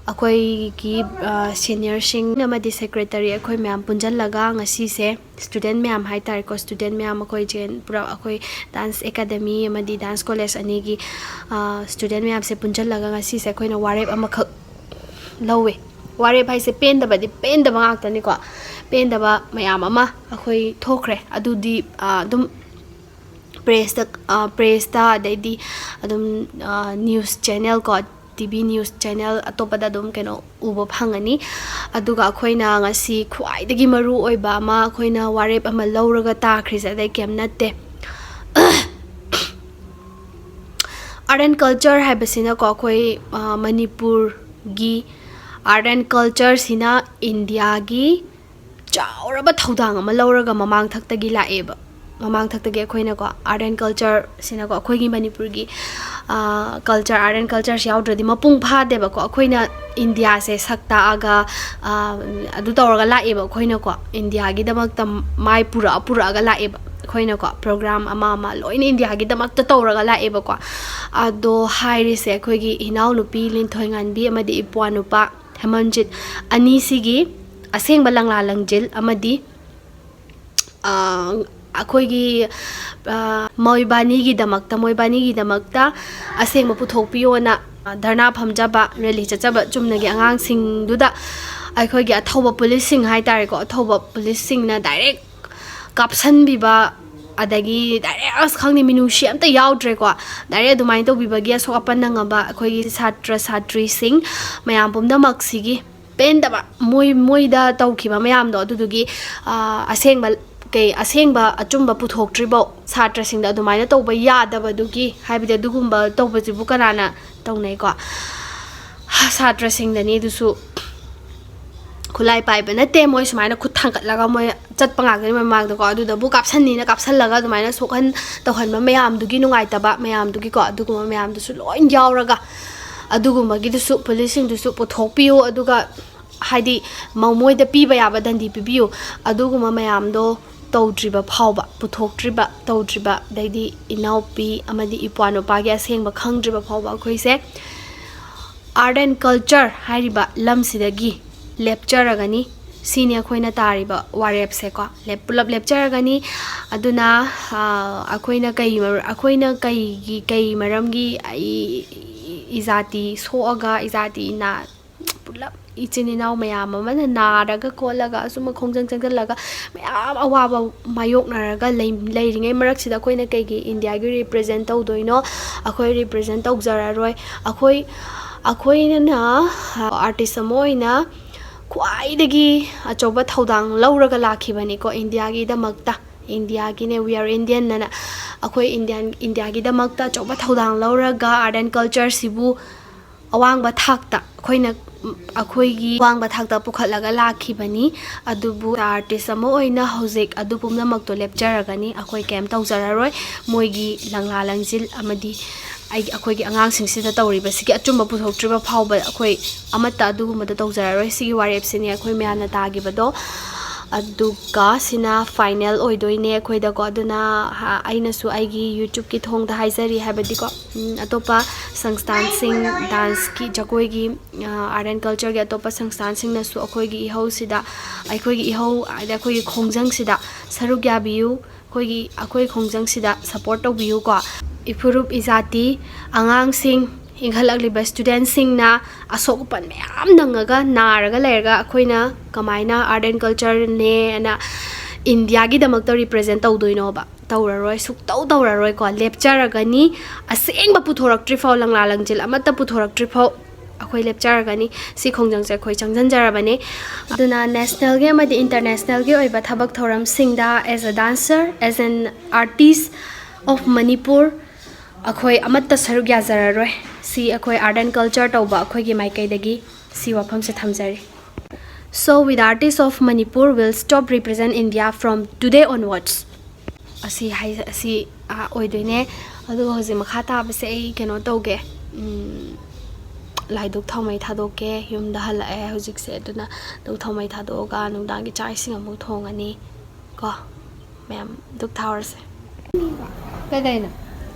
ꯑꯩꯈꯣꯏꯒꯤ, ꯑ, ꯁꯦꯅꯤꯌꯔꯁꯤꯡ ꯑꯃꯗꯤ ꯁꯦꯀ꯭ꯔꯦꯇꯔꯤ ꯑꯩꯈꯣꯏ ꯃꯌꯥꯝ ꯄꯨꯟꯁꯤꯜꯂꯒ ꯉꯁꯤꯁꯦ ꯁ꯭ꯇꯨꯗꯦꯟ ꯃꯌꯥꯝ ꯍꯥꯏ ꯇꯥꯔꯦꯀꯣ, ꯁ꯭ꯇꯨꯗꯦꯟ ꯃꯌꯥꯝ ꯑꯩꯈꯣꯏ ꯖꯦ ꯑꯦꯟ ꯄꯨꯔꯥ ꯑꯩꯈꯣꯏ ꯗꯥꯟꯁ ꯑꯦꯀꯥꯗꯃꯤ ꯑꯃꯗꯤ ꯗꯥꯟꯁ ꯀꯣꯂꯦꯖ ꯑꯅꯤꯒꯤ, ꯑ, ꯁ꯭ꯇꯨꯗꯦꯟ ꯃꯌꯥꯝꯁꯦ ꯄꯨꯟꯁꯤꯜꯂꯒ ꯉꯁꯤꯁꯦ ꯑꯩꯈꯣꯏꯅ ꯋꯥꯔꯦꯞ ꯑꯃꯈꯛ ꯂꯧꯋꯦ꯫ ꯋꯥꯔꯦꯞ ꯍꯥꯏꯁꯦ ꯄꯦꯟꯗꯕꯗꯤ ꯄꯦꯟꯗꯕ ꯉꯥꯛꯇꯅꯤꯀꯣ꯫ ꯄꯦꯟꯗꯕ ꯃꯌꯥꯝ ꯑꯃ ꯑꯩꯈꯣꯏ ꯊꯣꯛꯈ꯭ꯔꯦ꯫ ꯑꯗꯨꯗꯤ, ꯑ, ꯑꯗꯨꯝ ꯄ꯭ꯔꯦꯁꯇ, ꯑ, ꯄ꯭ꯔꯦꯁꯇ, ꯑꯗꯩꯗꯤ ꯑꯗꯨꯝ, ꯑ, ꯅ꯭ꯌꯨꯁ ꯆꯦꯅꯦꯜ ꯀꯣ, ꯇꯤ ꯚꯤ ꯅ꯭ꯌꯨꯁ ꯆꯦꯅꯦꯜ ꯑꯇꯣꯞꯄꯗ ꯑꯗꯨꯝ ꯀꯩꯅꯣ ꯎꯕ ꯐꯪꯉꯅꯤ꯫ ꯑꯗꯨꯒ ꯑꯩꯈꯣꯏꯅ ꯉꯁꯤ ꯈ꯭ꯋꯥꯏꯗꯒꯤ ꯃꯔꯨ ꯑꯣꯏꯕ ꯑꯃ, ꯑꯩꯈꯣꯏꯅ ꯋꯥꯔꯦꯞ ꯑꯃ ꯂꯧꯔꯒ ꯇꯥꯈ꯭ꯔꯤꯁꯦ ꯑꯇꯩ ꯀꯩꯝ ꯅꯠꯇꯦ꯫ ꯑꯥꯔꯠ ꯑꯦꯟ ꯀꯜꯆꯔ ꯍꯥꯏꯕꯁꯤꯅꯀꯣ, ꯑꯩꯈꯣꯏ, ꯑ, ꯃꯅꯤꯄꯨꯔꯒꯤ ꯑꯥꯔꯠ ꯑꯦꯟ ꯀꯜꯆꯔꯁꯤꯅ ꯏꯟꯗꯤꯌꯥꯒꯤ ꯆꯥꯎꯔꯕ ꯊꯧꯗꯥꯡ ꯑꯃ ꯂꯧꯔꯒ ꯃꯃꯥꯡ ꯊꯛꯇꯒꯤ ꯂꯥꯛꯑꯦꯕ꯫ ꯃꯃꯥꯡ ꯊꯛꯇꯒꯤ ꯑꯩꯈꯣꯏꯅꯀꯣ, art and culture ꯁꯤꯅꯀꯣ, ꯑꯩꯈꯣꯏꯒꯤ ꯃꯅꯤꯄꯨꯔꯒꯤ culture, art and culture ꯁꯤ ꯌꯥꯎꯗ꯭ꯔꯗꯤ ꯃꯄꯨꯡ ꯐꯥꯗꯦꯕꯀꯣ꯫ ꯑꯩꯈꯣꯏꯅ ꯏꯟꯗꯤꯌꯥꯁꯦ ꯁꯛ ꯇꯥꯛꯑꯒ, ꯑꯗꯨ ꯇꯧꯔꯒ ꯂꯥꯛꯑꯦꯕ꯫ ꯑꯩꯈꯣꯏꯅꯀꯣ, ꯏꯟꯗꯤꯌꯥꯒꯤꯗꯃꯛꯇ ꯃꯥꯏ ꯄꯨꯔꯛꯑ ꯄꯨꯔꯛꯑꯒ ꯂꯥꯛꯑꯦꯕ꯫ ꯑꯩꯈꯣꯏꯅꯀꯣ, program ꯑꯃ ꯑꯃ ꯂꯣꯏꯅ ꯏꯟꯗꯤꯌꯥꯒꯤꯗꯃꯛꯇ ꯇꯧꯔꯒ ꯂꯥꯛꯑꯦꯕꯀꯣ꯫ ꯑꯗꯣ ꯍꯥꯏꯔꯤꯁꯦ, ꯑꯩꯈꯣꯏꯒꯤ ꯏꯅꯥꯎꯅꯨꯄꯤ ꯂꯤꯟꯊꯣꯏꯉꯥꯟꯕꯤ ꯑꯃꯗꯤ ꯏꯄ꯭ꯋꯥ ꯅꯨꯄꯥ ꯍꯦꯃꯟꯖꯤꯠ ꯑꯅꯤꯁꯤꯒꯤ ꯑꯁꯦꯡꯕ ꯂꯪꯂꯥ ꯂꯪꯖꯤꯜ ꯑꯃꯗꯤ ꯑꯩꯈꯣꯏꯒꯤ ꯃꯣꯏꯕꯥꯅꯤꯒꯤꯗꯃꯛꯇ, ꯃꯣꯏꯕꯥꯅꯤꯒꯤꯗꯃꯛꯇ ꯑꯁꯦꯡꯕ ꯄꯨꯊꯣꯛꯄꯤꯌꯣꯅ ꯙꯔꯅꯥ ꯐꯝꯖꯕ, rally ꯆꯠꯆꯕ ꯆꯨꯝꯅꯒꯤ ꯑꯉꯥꯡꯁꯤꯡꯗꯨꯗ ꯑꯩꯈꯣꯏꯒꯤ ꯑꯊꯧꯕ ꯄꯨꯂꯤꯁꯁꯤꯡ ꯍꯥꯏ ꯇꯥꯔꯦꯀꯣ, ꯑꯊꯧꯕ ꯄꯨꯂꯤꯁꯁꯤꯡꯅ direct ꯀꯥꯞꯁꯟꯕꯤꯕ, ꯑꯗꯒꯤ direct, ꯑꯁ, ꯈꯪꯗꯦ, ꯃꯤꯅꯨꯡꯁꯤ ꯑꯝꯇ ꯌꯥꯎꯗ꯭ꯔꯦꯀꯣ꯫ Direct ꯑꯗꯨꯃꯥꯏꯅ ꯇꯧꯕꯤꯕꯒꯤ ꯑꯁꯣꯛ ꯑꯄꯟ ꯅꯪꯉꯕ ꯑꯩꯈꯣꯏꯒꯤ ꯁꯥꯇ꯭ꯔ ꯁꯥꯇ꯭ꯔꯤꯁꯤꯡ ꯃꯌꯥꯝ ꯄꯨꯝꯅꯃꯛꯁꯤꯒꯤ ꯄꯦꯟꯗꯕ, ꯃꯣꯏ, ꯃꯣꯏꯗ ꯇꯧꯈꯤꯕ ꯃꯌꯥꯝꯗꯣ, ꯑꯗꯨꯗꯨꯒꯤ ꯑꯁꯦꯡꯕ, ꯀꯩ, ꯑꯁꯦꯡꯕ ꯑꯆꯨꯝꯕ ꯄꯨꯊꯣꯛꯇ꯭ꯔꯤꯐꯥꯎ ꯁꯥꯇ꯭ꯔꯁꯤꯡꯗ ꯑꯗꯨꯃꯥꯏꯅ ꯇꯧꯕ ꯌꯥꯗꯕꯗꯨꯒꯤ, ꯍꯥꯏꯕꯗꯤ ꯑꯗꯨꯒꯨꯝꯕ ꯇꯧꯕꯁꯤꯕꯨ ꯀꯅꯥꯅ ꯇꯧꯅꯩꯀꯣ? ꯁꯥꯇ꯭ꯔꯁꯤꯡꯗꯅꯤ ꯑꯗꯨꯁꯨ꯫ ꯈꯨꯠꯂꯥꯏ ꯄꯥꯏꯕ ꯅꯠꯇꯦ, ꯃꯣꯏ ꯁꯨꯃꯥꯏꯅ ꯈꯨꯠ ꯊꯥꯡꯒꯠꯂꯒ ꯃꯣꯏ ꯆꯠꯄ ꯉꯥꯛꯇꯅꯤ ꯃꯃꯥꯡꯗꯀꯣ꯫ ꯑꯗꯨꯗꯕꯨ ꯀꯥꯞꯁꯟꯅꯤꯅ ꯀꯥꯞꯁꯜꯂꯒ ꯑꯗꯨꯃꯥꯏꯅ ꯁꯣꯛꯍꯟ ꯇꯧꯍꯟꯕ ꯃꯌꯥꯝꯗꯨꯒꯤ ꯅꯨꯡꯉꯥꯏꯇꯕ ꯃꯌꯥꯝꯗꯨꯒꯤꯀꯣ, ꯑꯗꯨꯒꯨꯝꯕ ꯃꯌꯥꯝꯗꯨꯁꯨ ꯂꯣꯏ ꯌꯥꯎꯔꯒ, ꯑꯗꯨꯒꯨꯝꯕꯒꯤꯗꯨꯁꯨ ꯄꯨꯂꯤꯁꯁꯤꯡꯗꯨꯁꯨ ꯄꯨꯊꯣꯛꯄꯤꯌꯨ꯫ ꯑꯗꯨꯒ ꯍꯥꯏꯗꯤ ꯃ-, ꯃꯣꯏꯗ ꯄꯤꯕ ꯌꯥꯕ ꯗꯟꯗꯤ ꯄꯤꯕꯤꯌꯨ꯫ ꯑꯗꯨꯒꯨꯝꯕ ꯃꯌꯥꯝꯗꯣ ꯇꯧꯗ꯭ꯔꯤꯕ ꯐꯥꯎꯕ, ꯄꯨꯊꯣꯛꯇ꯭ꯔꯤꯕ, ꯇꯧꯗ꯭ꯔꯤꯕ, ꯑꯗꯩꯗꯤ ꯏꯅꯥꯎꯄꯤ ꯑꯃꯗꯤ ꯏꯄ꯭ꯋꯥ ꯅꯨꯄꯥꯒꯤ ꯑꯁꯦꯡꯕ ꯈꯪꯗ꯭ꯔꯤꯕ ꯐꯥꯎꯕ ꯑꯩꯈꯣꯏꯁꯦ art and culture ꯍꯥꯏꯔꯤꯕ ꯂꯝꯁꯤꯗꯒꯤ ꯂꯦꯞꯆꯔꯒꯅꯤ꯫ ꯁꯤꯅꯤ ꯑꯩꯈꯣꯏꯅ ꯇꯥꯔꯤꯕ ꯋꯥꯔꯦꯞꯁꯦꯀꯣ꯫ ꯂꯦꯞ-, ꯄꯨꯂꯞ ꯂꯦꯞꯆꯔꯒꯅꯤ꯫ ꯑꯗꯨꯅ, ꯑ, ꯑꯩꯈꯣꯏꯅ ꯀꯩ ꯃꯔ-, ꯑꯩꯈꯣꯏꯅ ꯀꯩꯒꯤ, ꯀꯩ ꯃꯔꯝꯒꯤ ꯑꯩ, ꯏꯖꯥꯇꯤ ꯁꯣꯛꯑꯒ, ꯏꯖꯥꯇꯤ ꯅꯥ-, ꯄꯨꯂꯞ ꯏꯆꯤꯟ ꯏꯅꯥꯎ ꯃꯌꯥꯝ ꯑꯃꯅ ꯅꯥꯔꯒ ꯈꯣꯠꯂꯒ ꯑꯆꯨꯝꯕ ꯈꯣꯡꯖꯪ ꯆꯪꯁꯤꯜꯂꯒ ꯃꯌꯥꯝ ꯑꯋꯥꯕ ꯃꯥꯌꯣꯛꯅꯔꯒ ꯂꯩ-, ꯂꯩꯔꯤꯉꯩ ꯃꯔꯛꯁꯤꯗ ꯑꯩꯈꯣꯏꯅ ꯀꯩꯒꯤ ꯏꯟꯗꯤꯌꯥꯒꯤ represent ꯇꯧꯗꯣꯏꯅꯣ? ꯑꯩꯈꯣꯏ represent ꯇꯧꯖꯔꯔꯣꯏ꯫ ꯑꯩꯈꯣꯏ, ꯑꯩꯈꯣꯏꯅ artist ꯑꯃ ꯑꯣꯏꯅ ꯈ꯭ꯋꯥꯏꯗꯒꯤ ꯑꯆꯧꯕ ꯊꯧꯗꯥꯡ ꯂꯧꯔꯒ ꯂꯥꯛꯈꯤꯕꯅꯤꯀꯣ ꯏꯟꯗꯤꯌꯥꯒꯤꯗꯃꯛꯇ꯫ ꯏꯟꯗꯤꯌꯥꯒꯤꯅꯦ, we are Indian ꯑꯅ꯫ ꯑꯩꯈꯣꯏ Indian, ꯏꯟꯗꯤꯌꯥꯒꯤꯗꯃꯛꯇ ꯑꯆꯧꯕ ꯊꯧꯗꯥꯡ ꯂꯧꯔꯒ art and culture ꯁꯤꯕꯨ ꯑꯋꯥꯡꯕ ꯊꯥꯛꯇ ꯑꯩꯈꯣꯏꯅ, ꯑꯩꯈꯣꯏꯒꯤ ꯑꯋꯥꯡꯕ ꯊꯥꯛꯇ ꯄꯨꯈꯠꯂꯒ ꯂꯥꯛꯈꯤꯕꯅꯤ꯫ ꯑꯗꯨꯕꯨ ꯑꯥꯔꯇꯤꯁ ꯑꯃ ꯑꯣꯏꯅ ꯍꯧꯖꯤꯛ ꯑꯗꯨ ꯄꯨꯝꯅꯃꯛꯇꯣ ꯂꯦꯞꯆꯔꯒꯅꯤ꯫ ꯑꯩꯈꯣꯏ ꯀꯩꯝ ꯇꯧꯖꯔꯔꯣꯏ꯫ ꯃꯣꯏꯒꯤ ꯂꯪꯂꯥ ꯂꯪꯖꯤꯜ ꯑꯃꯗꯤ ꯑꯩꯒꯤ, ꯑꯩꯈꯣꯏꯒꯤ ꯑꯉꯥꯡꯁꯤꯡꯁꯤꯗ ꯇꯧꯔꯤꯕꯁꯤꯒꯤ ꯑꯆꯨꯝꯕ ꯄꯨꯊꯣꯛꯇ꯭ꯔꯤꯕ ꯐꯥꯎꯕ ꯑꯩꯈꯣꯏ ꯑꯃꯠꯇ ꯑꯗꯨꯒꯨꯝꯕꯗ ꯇꯧꯖꯔꯔꯣꯏ꯫ ꯁꯤꯒꯤ ꯋꯥꯔꯦꯞꯁꯤꯅꯤ ꯑꯩꯈꯣꯏ ꯃꯌꯥꯝꯅ ꯇꯥꯈꯤꯕꯗꯣ꯫ ꯑꯗꯨꯒ ꯁꯤꯅ ꯐꯥꯏꯅꯦꯜ ꯑꯣꯏꯗꯣꯏꯅꯦ ꯑꯩꯈꯣꯏꯗꯀꯣ꯫ ꯑꯗꯨꯅ, ꯍꯥ, ꯑꯩꯅꯁꯨ ꯑꯩꯒꯤ YouTube-ꯀꯤ ꯊꯣꯡꯗ ꯍꯥꯏꯖꯔꯤ, ꯍꯥꯏꯕꯗꯤꯀꯣ, ꯎꯝ, ꯑꯇꯣꯞꯄ ꯁꯪꯁꯊꯥꯟꯁꯤꯡ, ꯗꯥꯟꯁꯀꯤ, ꯖꯒꯣꯏꯒꯤ, ꯑꯥꯔꯠ ꯑꯦꯟ ꯀꯜꯆꯔꯒꯤ ꯑꯇꯣꯞꯄ ꯁꯪꯁꯊꯥꯟꯁꯤꯡꯅꯁꯨ ꯑꯩꯈꯣꯏꯒꯤ ꯏꯍꯧꯁꯤꯗ, ꯑꯩꯈꯣꯏꯒꯤ ꯏꯍꯧ ꯍꯥꯏꯗꯤ ꯑꯩꯈꯣꯏꯒꯤ ꯈꯣꯡꯖꯪꯁꯤꯗ ꯁꯔꯨꯛ ꯌꯥꯕꯤꯌꯨ꯫ ꯑꯩꯈꯣꯏꯒꯤ, ꯑꯩꯈꯣꯏ ꯈꯣꯡꯖꯪꯁꯤꯗ ꯁꯞꯄꯣꯔꯠ ꯇꯧꯕꯤꯌꯨꯀꯣ꯫ ꯏꯐꯨꯔꯨꯞ ꯏꯖꯥꯇꯤ ꯑꯉꯥꯡꯁꯤꯡ, ꯏꯟꯈꯠꯂꯛꯂꯤꯕ ꯁ꯭ꯇꯨꯗꯦꯟꯁꯤꯡꯅ ꯑꯁꯣꯛ ꯑꯄꯟ ꯃꯌꯥꯝ ꯅꯪꯉꯒ, ꯅꯥꯔꯒ ꯂꯩꯔꯒ, ꯑꯩꯈꯣꯏꯅ ꯀꯃꯥꯏꯅ ꯑꯥꯔꯠ ꯑꯦꯟ ꯀꯜꯆꯔꯅꯦꯅ ꯏꯟꯗꯤꯌꯥꯒꯤꯗꯃꯛꯇ ꯔꯤꯄ꯭ꯔꯖꯦꯟ ꯇꯧꯗꯣꯏꯅꯣꯕ? ꯇꯧꯔꯔꯣꯏ, ꯁꯨꯛꯇꯧ ꯇꯧꯔꯔꯣꯏꯀꯣ꯫ ꯂꯦꯞꯆꯔꯒꯅꯤ, ꯑꯁꯦꯡꯕ ꯄꯨꯊꯣꯔꯛꯇ꯭ꯔꯤꯐꯥꯎ, ꯂꯪꯂꯥ ꯂꯪꯖꯤꯜ ꯑꯃꯠꯇ ꯄꯨꯊꯣꯔꯛꯇ꯭ꯔꯤꯐꯥꯎ ꯑꯩꯈꯣꯏ ꯂꯦꯞꯆꯔꯒꯅꯤ꯫ ꯁꯤ ꯈꯣꯡꯖꯪꯁꯦ ꯑꯩꯈꯣꯏ ꯆꯪꯁꯤꯟꯖꯔꯕꯅꯤ꯫ ꯑꯗꯨꯅ ꯅꯦꯁꯅꯦꯜꯒꯤ ꯑꯃꯗꯤ ꯏꯟꯇꯔꯅꯦꯁꯅꯦꯜꯒꯤ ꯑꯣꯏꯕ ꯊꯕꯛ ꯊꯧꯔꯝꯁꯤꯡꯗ, as a dancer, as an artist of Manipur, ꯑꯩꯈꯣꯏ ꯑꯃꯠꯇ ꯁꯔꯨꯛ ꯌꯥꯖꯔꯔꯣꯏ꯫ ꯁꯤ ꯑꯩꯈꯣꯏ ꯑꯥꯔꯠ ꯑꯦꯟ ꯀꯜꯆꯔ ꯇꯧꯕ ꯑꯩꯈꯣꯏꯒꯤ ꯃꯥꯏꯀꯩꯗꯒꯤ ꯁꯤ ꯋꯥꯐꯝꯁꯦ ꯊꯝꯖꯔꯤ꯫ So, with artists of Manipur will stop represent India from today onwards. ꯑꯁꯤ ꯍꯥꯏ-, ꯑꯁꯤ, ꯑꯥ, ꯑꯣꯏꯗꯣꯏꯅꯦ꯫ ꯑꯗꯨꯒ ꯍꯧꯖꯤꯛ ꯃꯈꯥ ꯇꯥꯕꯁꯦ ꯑꯩ ꯀꯩꯅꯣ ꯇꯧꯒꯦ, ꯎꯝ, ꯂꯥꯏꯗꯨꯛ ꯊꯥꯎꯃꯩ ꯊꯥꯗꯣꯛꯀꯦ꯫ ꯌꯨꯝꯗ ꯍꯜꯂꯛꯑꯦ ꯍꯧꯖꯤꯛꯁꯦ꯫ ꯑꯗꯨꯅ ꯗꯨꯛ ꯊꯥꯎꯃꯩ ꯊꯥꯗꯣꯛꯑꯒ ꯅꯨꯡꯗꯥꯡꯒꯤ ꯆꯥꯛ ꯏꯁꯤꯡ ꯑꯃꯨꯛ ꯊꯣꯡꯉꯅꯤ ꯀꯣ꯫ ꯃꯌꯥꯝ ꯗꯨꯛ ꯊꯥꯎꯔꯁꯦ꯫ ꯀꯩꯗꯧꯅꯣ?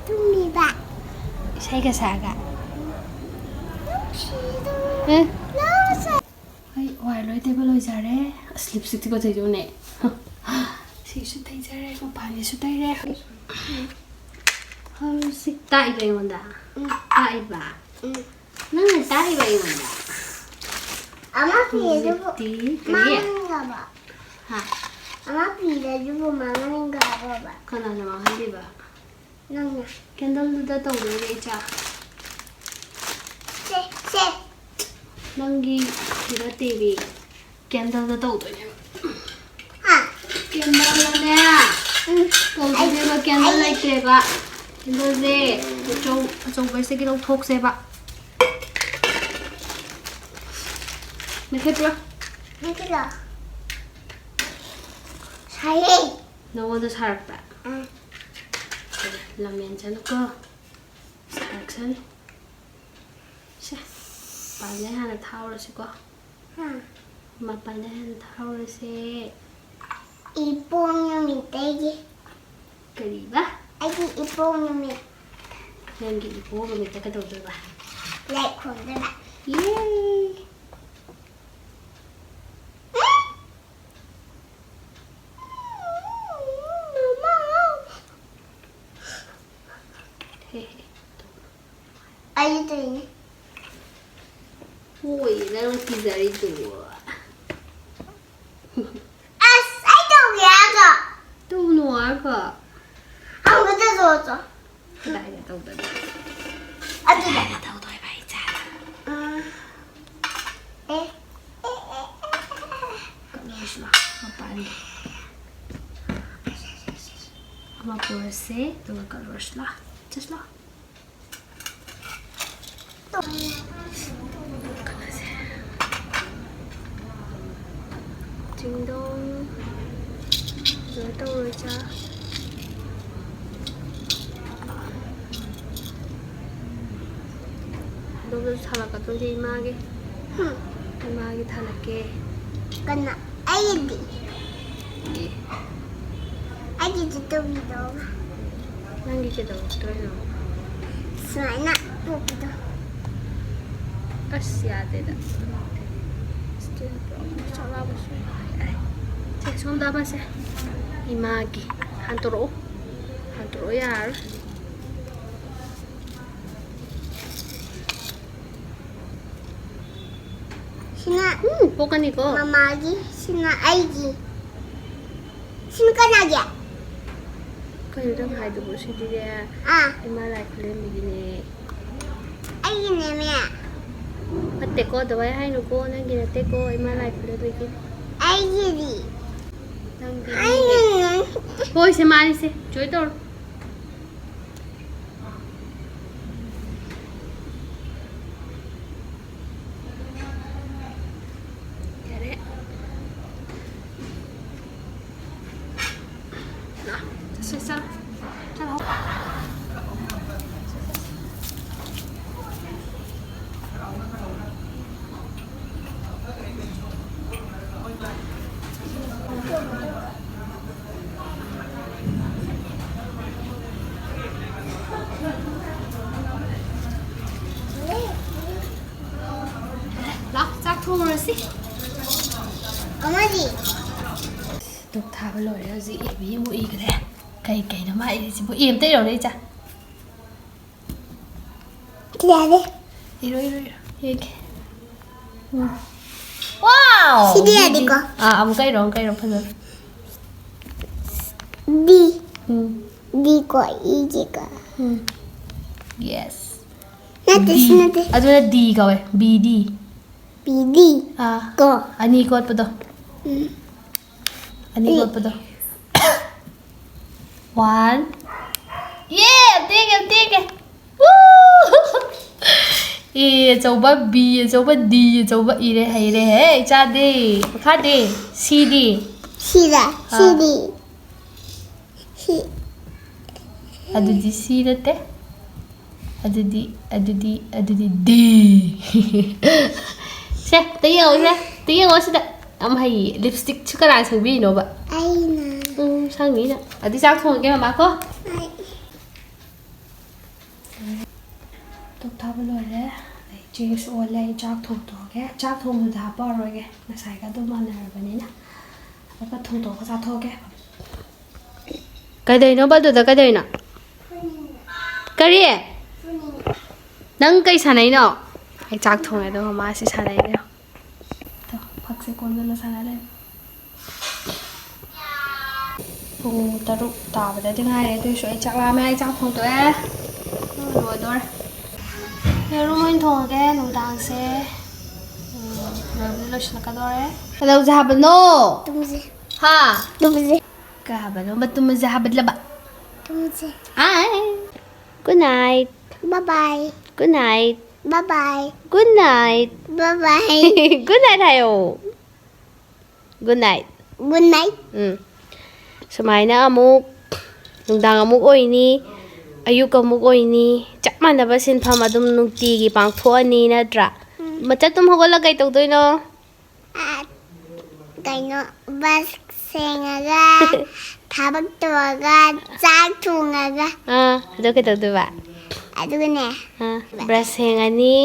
ꯇꯨꯝꯃꯤꯕ꯫ ꯏꯁꯩꯒ ꯁꯛꯑꯒ꯫ ꯅꯨꯡꯁꯤꯗꯣ꯫ ꯑꯦ? ꯂꯧꯁꯦ꯫ ꯍꯣꯏ, ꯋꯥꯏ ꯂꯣꯏ ꯇꯩꯕ ꯂꯣꯏꯖꯔꯦ꯫ ꯑꯁ, ꯂꯤꯞꯁꯇꯤꯛꯇꯤ ꯀꯣꯠꯆꯩꯗꯨꯅꯦ꯫ ꯁꯤꯁꯨ ꯇꯩꯖꯔꯦ, ꯃꯄꯥꯟꯒꯤꯁꯨ ꯇꯩꯔꯦ꯫ ꯍꯧꯖꯤꯛ ꯇꯥꯛꯏꯕ ꯑꯩꯉꯣꯟꯗ? ꯎꯝ꯫ ꯇꯥꯛꯏꯕ? ꯎꯝ꯫ ꯅꯪꯅ ꯇꯥꯛꯏꯕ ꯑꯩꯉꯣꯟꯗ? ꯑꯃ ꯐꯤꯗꯨꯕꯨ ꯍꯧꯖꯤꯛꯇꯤ ꯀꯔꯤ? ꯃꯥꯡꯍꯟꯈ꯭ꯔꯕ? ꯍꯥ? ꯑꯃ ꯐꯤꯗꯨꯕꯨ ꯃꯥꯡꯍꯟꯈ꯭ꯔꯕ? ꯀꯅꯥꯅ ꯃꯥꯡꯍꯜꯂꯤꯕ? ꯅꯪꯅ꯫ ꯀꯦꯟꯗꯜꯗꯨꯗ ꯇꯧꯗꯣꯏꯅꯦ, ꯏꯆꯥ꯫ ꯁꯦ, ꯁꯦ꯫ ꯅꯪꯒꯤ ꯁꯤꯗ ꯇꯦꯕꯤ ꯀꯦꯟꯗꯜꯗ ꯇꯧꯗꯣꯏꯅꯦꯕ꯫ ꯍꯥ? ꯀꯦꯟꯗꯜꯗꯅꯦ ꯎꯝ꯫ ꯇꯧꯗꯣꯏꯅꯦꯕ, ꯑꯩ, ꯀꯦꯟꯗꯜ ꯑꯩ ꯂꯩꯇ꯭ꯔꯦꯕ꯫ ꯀꯦꯟꯗꯜꯁꯦ ꯑꯆꯧ-, ꯑꯆꯧꯕꯁꯤꯗꯒꯤ ꯂꯧꯊꯣꯛꯁꯦꯕ꯫ ꯃꯦꯠꯈꯠꯄ꯭ꯔꯣ? ꯃꯦꯠꯈꯠꯂꯣ꯫ ꯁꯥꯏꯌꯦ꯫ ꯅꯉꯣꯟꯗ ꯁꯥꯔꯛꯄ꯭ꯔꯥ? ꯑꯥ꯫ ꯂꯝ ꯌꯦꯟꯁꯅꯨꯀꯣ꯫ ꯁꯥꯔꯛꯁꯅꯨ꯫ ꯁꯦ, ꯃꯄꯥꯟꯗꯩ ꯍꯥꯟꯅ ꯊꯥꯍꯧꯔꯁꯤꯀꯣ꯫ ꯍꯥ꯫ ꯃꯄꯥꯟꯗꯩ ꯍꯥꯟꯅ ꯊꯥꯍꯧꯔꯁꯦ꯫ ꯏꯄꯣꯛ ꯅꯨꯃꯤꯠꯇꯒꯤ꯫ ꯀꯔꯤꯕ? ꯑꯩꯒꯤ ꯏꯄꯣꯛ ꯅꯨꯃꯤꯠ꯫ ꯅꯪꯒꯤ ꯏꯄꯣꯛ ꯅꯨꯃꯤꯠꯇ ꯀꯩꯗꯧꯗꯣꯏꯕ? ꯂꯥꯏ ꯈꯨꯔꯨꯝꯗꯣꯏꯕ꯫ ꯌꯦ! ꯍꯦ, ꯍꯦ꯫ ꯑꯩ ꯇꯧꯏꯅꯦ꯫ ꯍꯣꯏ, ꯅꯪꯅ ꯀꯤꯖꯔꯤꯗꯨꯕꯨ꯫ ꯑꯁ, ꯑꯩ ꯇꯧꯒꯦ ꯍꯥꯏꯔꯒ꯫ ꯇꯧꯅꯨ ꯍꯥꯏꯔꯒ꯫ ꯑꯃꯨꯛꯀ ꯇꯧꯊꯣꯛꯑꯣ꯫ ꯀꯗꯥꯏꯗ ꯇꯧꯗꯣꯏꯕ? ꯑꯗꯨꯗ꯫ ꯀꯗꯥꯏꯗ ꯇꯧꯗꯣꯏꯕ, ꯏꯆꯥ? ꯎꯝ꯫ ꯑꯦ꯫ ꯀꯠꯂꯨꯔꯁꯤ ꯂꯥꯎ, ꯃꯄꯥꯟꯒꯤ꯫ ꯑꯃ ꯄꯨꯔꯁꯦ, ꯑꯗꯨꯒ ꯀꯠꯂꯨꯔꯁꯤ ꯂꯥꯎ꯫ ꯆꯠꯁꯤ ꯂꯥꯎ꯫ ꯆꯤꯡꯗꯣꯡ꯫ ꯐꯖꯅ ꯇꯧꯔꯣꯏ ꯆꯥ꯫ ꯑꯗꯣꯝꯗꯁꯨ ꯊꯥꯜꯂꯛꯀꯗꯣꯏꯅꯦ ꯏꯃꯥꯒꯤ꯫ ꯍꯨꯝ꯫ ꯏꯃꯥꯒꯤ ꯊꯥꯜꯂꯛꯀꯦ꯫ ꯀꯅꯥ? ꯑꯩꯒꯤꯗꯤ? ꯑꯦ꯫ ꯑꯩꯒꯤꯗꯤ ꯇꯧꯕꯤꯔꯣ꯫ ꯅꯪꯒꯤ ꯀꯩꯗꯧꯔꯛꯇꯣꯏꯅꯣ? ꯁꯨꯃꯥꯏꯅ ꯄꯣꯛꯄꯗꯣ꯫ ꯑꯁ, ꯌꯥꯗꯦꯗ꯫ Still problem꯫ ꯆꯥꯛ ꯂꯥꯝꯕꯁꯨ ꯌꯥꯏ꯫ ꯁꯦ, ꯁꯣꯝꯗ ꯑꯃꯁꯦ꯫ ꯏꯃꯥꯒꯤ꯫ ꯍꯟꯇꯣꯔꯛꯑꯣ꯫ ꯍꯟꯇꯣꯔꯛꯑꯣ, ꯌꯥꯔꯔꯣꯏ꯫ ꯁꯤꯅ ꯎꯝ, ꯄꯣꯛꯀꯅꯤꯀꯣ꯫ ꯃꯃꯥꯒꯤ, ꯁꯤꯅ ꯑꯩꯒꯤ꯫ ꯁꯤꯅ ꯀꯅꯥꯒꯤ? ꯀꯩꯅꯣ ꯅꯪ ꯍꯥꯏꯗꯨꯕꯨ? ꯁꯤꯗꯤꯅꯦ, ꯑꯥ꯫ ꯏꯃꯥ ꯂꯥꯏ ꯈꯨꯂꯦꯝꯕꯤꯒꯤꯅꯦ꯫ ꯑꯩꯒꯤꯅꯦꯃꯦ꯫ ꯅꯠꯇꯦꯀꯣ, ꯑꯗꯨꯃꯥꯏꯅ ꯍꯥꯏꯅꯨꯀꯣ, ꯅꯪꯒꯤ ꯅꯠꯇꯦꯀꯣ, ꯏꯃꯥ ꯂꯥꯏ ꯈꯨꯂꯦꯝꯕꯤꯒꯤ꯫ ꯑꯩꯒꯤꯗꯤ꯫ ꯅꯪꯗꯤ ꯑꯩꯒꯤꯅꯦ꯫ ꯍꯣꯏ, ꯁꯦ, ꯃꯥꯅꯤꯁꯦ, enjoy ꯇꯧꯔꯣ꯫ ꯆꯠꯂꯣ꯫ ꯆꯠꯂꯣ꯫ ꯂꯥꯛ, ꯆꯥꯛ ꯊꯣꯡꯉꯨꯔꯁꯤ꯫ ꯑꯃꯗꯤ? ꯙꯨꯞ ꯊꯥꯕ ꯂꯣꯏꯔꯦ ꯍꯧꯖꯤꯛ꯫ ꯑꯦ ꯕꯤ ꯑꯃꯨꯛ ꯏꯈ꯭ꯔꯦ꯫ ꯀꯩ ꯀꯩꯅꯣ ꯃꯥ ꯏꯔꯤꯁꯤꯕꯨ? ꯑꯦ ꯑꯝꯇ ꯏꯔꯣꯅꯦ, ꯏꯆꯥ꯫ ꯌꯥꯔꯦ꯫ ꯏꯔꯣ, ꯏꯔꯣ, ꯏꯔꯣ꯫ ꯌꯦꯡꯒꯦ꯫ ꯎꯝ꯫ ꯋꯥꯎ! ꯁꯤꯗꯤ ꯗꯤ, ꯗꯤ꯫ ꯌꯥꯗꯦꯀꯣ? ꯑꯥ, ꯑꯃꯨꯛꯀ ꯏꯔꯣ, ꯑꯃꯨꯛꯀ ꯏꯔꯣ, ꯐꯖꯅ꯫ ꯗꯤ꯫ ꯎꯝ꯫ ꯗꯤ ꯀꯣ, ꯏꯒꯤꯀꯣ꯫ ꯎꯝ꯫ ꯌꯦꯁ꯫ ꯅꯠꯇꯦ, ꯗꯤ꯫ ꯁꯤ ꯅꯠꯇꯦ꯫ ꯑꯗꯨꯅ ꯗꯤ ꯀꯧꯋꯦ, ꯕꯤ ꯗꯤ꯫ ꯕꯤ ꯗꯤ꯫ ꯑꯥ꯫ ꯀꯣ꯫ ꯑꯅꯤ ꯀꯣꯠꯄꯗꯣ꯫ ꯎꯝ꯫ ꯑꯅꯤ ꯎꯝ꯫ ꯀꯣꯠꯄꯗꯣ꯫ ꯋꯥꯟ꯫ ꯌꯦ! ꯌꯥꯝ ꯇꯦꯡꯉꯦ, ꯌꯥꯝ ꯇꯦꯡꯉꯦ꯫ ꯋꯨ! ꯑꯦ ꯑꯆꯧꯕ, ꯕꯤ ꯑꯆꯧꯕ, ꯗꯤ ꯑꯆꯧꯕ ꯏꯔꯦ, ꯍꯩꯔꯦ꯫ ꯍꯦ, ꯏꯆꯥꯗꯤ꯫ ꯃꯈꯥꯗꯤ? ꯁꯤꯗꯤ? ꯁꯤꯗ, ꯑꯥ꯫ ꯁꯤꯗꯤ꯫ ꯁꯤ꯫ ꯑꯗꯨꯗꯤ ꯁꯤ ꯅꯠꯇꯦ꯫ ꯑꯗꯨꯗꯤ, ꯑꯗꯨꯗꯤ, ꯑꯗꯨꯗꯤ ꯗꯤ꯫ ꯁꯦ, ꯑꯝꯇ ꯌꯦꯡꯉꯣꯁꯦ꯫ ꯑꯝꯇ ꯌꯦꯡꯉꯣ ꯁꯤꯗ꯫ ꯌꯥꯝ ꯍꯩꯌꯦ꯫ ꯂꯤꯞꯁꯇꯤꯛꯁꯨ ꯀꯅꯥꯅ ꯁꯪꯕꯤꯔꯤꯅꯣꯕ? ꯑꯩꯅ꯫ ꯎꯝ, ꯁꯪꯅꯤꯅ꯫ ꯑꯗꯨ ꯆꯥꯛ ꯊꯣꯡꯉꯒꯦ, ꯃꯃꯥ ꯀꯣ꯫ ꯍꯣꯏ꯫ ꯙꯨꯞ ꯊꯥꯕ ꯂꯣꯏꯔꯦ꯫ ꯑꯩ ꯆꯦꯡꯁꯨ ꯑꯣꯜꯂꯦ꯫ ꯑꯩ ꯆꯥꯛ ꯊꯣꯡꯗꯣꯛꯑꯒꯦ꯫ ꯆꯥꯛ ꯊꯣꯡꯕꯗ ꯍꯥꯞꯄꯛꯑꯔꯣꯏꯒꯦ꯫ ꯉꯁꯥꯏꯒ ꯑꯗꯨꯝ ꯃꯥꯟꯅꯔꯕꯅꯤꯅ꯫ ꯐꯠ ꯐꯠ ꯊꯣꯡꯗꯣꯛꯑꯒ ꯆꯥꯊꯣꯛꯑꯒꯦ꯫ ꯀꯩꯗꯧꯅꯣꯕ ꯑꯗꯨꯗ? ꯀꯩꯗꯧꯅꯣ? ꯀꯔꯤ? ꯅꯪ ꯀꯩ ꯁꯥꯟꯅꯩꯅꯣ? ꯑꯩ ꯆꯥꯛ ꯊꯣꯡꯉꯦ, ꯑꯗꯨꯒ ꯃꯥ ꯁꯤ ꯁꯥꯟꯅꯩꯅꯦ꯫ ꯇꯣ, ꯐꯛꯁꯦ ꯀꯣꯟꯗꯅ ꯁꯥꯟꯅ ꯂꯩ꯫ ꯄꯨꯡ ꯇꯔꯨꯛ ꯇꯥꯕꯗꯗꯤ ꯉꯥꯏꯔꯦ, ꯑꯗꯨꯏꯁꯨ ꯑꯩ ꯆꯥꯛ ꯂꯥꯝꯃꯦ꯫ ꯑꯩ ꯆꯥꯛ ꯊꯣꯡꯗꯣꯛꯑꯦ꯫ ꯂꯣꯏꯗꯣꯔꯦ꯫ ꯌꯦꯔꯨꯝ ꯑꯣꯏꯅ ꯊꯣꯡꯉꯒꯦ ꯅꯨꯡꯗꯥꯡꯁꯦ꯫ ꯎꯝ, ꯂꯣꯏꯕꯨꯗꯤ ꯂꯣꯏꯁꯤꯜꯂꯛꯀꯗꯧꯔꯦ꯫ ꯀꯩꯗꯧꯁꯦ ꯍꯥꯏꯕꯅꯣ? ꯇꯨꯝꯁꯦ꯫ ꯍꯥ? ꯇꯨꯝꯁꯦ꯫ ꯀꯩ ꯍꯥꯏꯕꯅꯣꯕ? ꯇꯨꯝꯃꯁꯦ ꯍꯥꯏꯕꯗꯤ ꯂꯕ? ꯇꯨꯝꯁꯦ꯫ ꯑꯥꯏ꯫ Good night꯫ Bye bye꯫ Good night꯫ Bye bye꯫ Good night꯫ Bye bye꯫ Good night ꯍꯥꯏꯌꯣ꯫ Good night꯫ Good night꯫ ꯎꯝ꯫ ꯁꯨꯃꯥꯏꯅ ꯑꯃꯨꯛ ꯅꯨꯡꯗꯥꯡ ꯑꯃꯨꯛ ꯑꯣꯏꯅꯤ, ꯑꯌꯨꯛ ꯑꯃꯨꯛ ꯑꯣꯏꯅꯤ, ꯆꯞ ꯃꯥꯟꯅꯕ ꯁꯤꯟꯐꯝ ꯑꯗꯨꯝ ꯅꯨꯡꯇꯤꯒꯤ ꯄꯥꯡꯊꯣꯛꯑꯅꯤ, ꯅꯠꯇ꯭ꯔꯥ? ꯎꯝ꯫ ꯃꯆꯠ ꯇꯨꯝ ꯍꯧꯒꯠꯂꯒ ꯀꯩ ꯇꯧꯗꯣꯏꯅꯣ? ꯑ, ꯀꯩꯅꯣ, ꯕꯁ ꯁꯦꯡꯉꯒ, ꯊꯕꯛ ꯇꯧꯔꯒ, ꯆꯥꯛ ꯊꯣꯡꯉꯒ꯫ ꯑꯥ, ꯑꯗꯨ ꯀꯩꯗꯧꯗꯣꯏꯕ? ꯑꯗꯨꯒꯅꯦ꯫ ꯑꯥ, ꯕ꯭ꯔꯁ ꯁꯦꯡꯉꯅꯤ,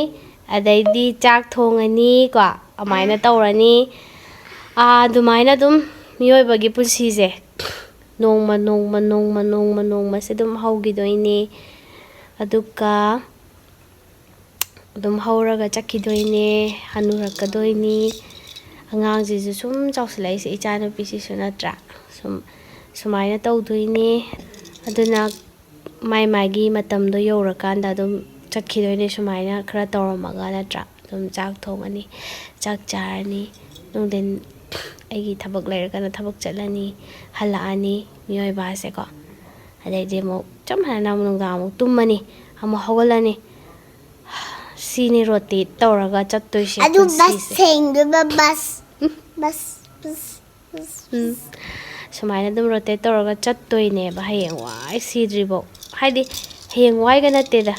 ꯑꯗꯩꯗꯤ ꯆꯥꯛ ꯊꯣꯡꯉꯅꯤ ꯀꯣ, ꯑꯗꯨꯃꯥꯏꯅ ꯑꯥ꯫ ꯇꯧꯔꯅꯤ꯫ ꯑꯥ, ꯑꯗꯨꯃꯥꯏꯅ ꯑꯗꯨꯝ ꯃꯤꯑꯣꯏꯕꯒꯤ ꯄꯨꯟꯁꯤꯁꯦ ꯅꯣꯡꯃ, ꯅꯣꯡꯃ, ꯅꯣꯡꯃ, ꯅꯣꯡꯃ, ꯅꯣꯡꯃꯁꯦ ꯑꯗꯨꯝ ꯍꯧꯈꯤꯗꯣꯏꯅꯦ꯫ ꯑꯗꯨꯒ ꯑꯗꯨꯝ ꯍꯧꯔꯒ ꯆꯠꯈꯤꯗꯣꯏꯅꯦ, ꯍꯅꯨꯔꯛꯀꯗꯣꯏꯅꯤ꯫ ꯑꯉꯥꯡꯁꯤꯁꯨ ꯁꯨꯝ ꯆꯥꯎꯁꯤꯜꯂꯛꯏꯁꯦ, ꯏꯆꯥꯅꯨꯄꯤꯁꯤꯁꯨ ꯅꯠꯇ꯭ꯔꯥ? ꯁꯨꯝ, ꯁꯨꯃꯥꯏꯅ ꯇꯧꯗꯣꯏꯅꯦ꯫ ꯑꯗꯨꯅ ꯃꯥꯏ ꯃꯥꯒꯤ ꯃꯇꯝꯗꯣ ꯌꯧꯔꯀꯥꯟꯗ ꯑꯗꯨꯝ ꯆꯠꯈꯤꯗꯣꯏꯅꯦ, ꯁꯨꯃꯥꯏꯅ ꯈꯔ ꯇꯧꯔꯝꯃꯒ ꯅꯠꯇ꯭ꯔꯥ? ꯑꯗꯨꯝ ꯆꯥꯛ ꯊꯣꯡꯉꯅꯤ, ꯆꯥꯛ ꯆꯥꯔꯅꯤ, ꯅꯨꯡꯊꯤꯟ ꯑꯩꯒꯤ ꯊꯕꯛ ꯂꯩꯔꯒꯅ ꯊꯕꯛ ꯆꯠꯂꯅꯤ, ꯍꯜꯂꯛꯑꯅꯤ ꯃꯤꯑꯣꯏꯕꯁꯦꯀꯣ꯫ ꯑꯗꯩꯗꯤ ꯑꯃꯨꯛ ꯆꯞ ꯃꯥꯟꯅꯅ ꯑꯃꯨꯛ ꯅꯨꯡꯗꯥꯡ ꯑꯃꯨꯛ ꯇꯨꯝꯃꯅꯤ, ꯑꯃꯨꯛ ꯍꯧꯒꯠꯂꯅꯤ꯫ ꯁꯤꯅꯤ ꯔꯣꯇꯦꯠ ꯇꯧꯔꯒ ꯆꯠꯇꯣꯏꯁꯦ ꯑꯗꯨ ꯕꯁ ꯄꯨꯟꯁꯤꯁꯦ꯫ ꯁꯦꯡꯗꯣꯏꯕ, ꯕꯁ꯫ ꯎꯝ꯫ ꯕꯁ, ꯕꯁ, ꯕꯁ, ꯎꯝ꯫ ꯕꯁ꯫ ꯁꯨꯃꯥꯏꯅ ꯑꯗꯨꯝ ꯔꯣꯇꯦꯠ ꯇꯧꯔꯒ ꯆꯠꯇꯣꯏꯅꯦꯕ ꯍꯌꯦꯡ ꯋꯥꯏ ꯁꯤꯗ꯭ꯔꯤꯐꯥꯎ꯫ ꯍꯥꯏꯗꯤ ꯍꯌꯦꯡ ꯋꯥꯏꯒ ꯅꯠꯇꯦꯗ,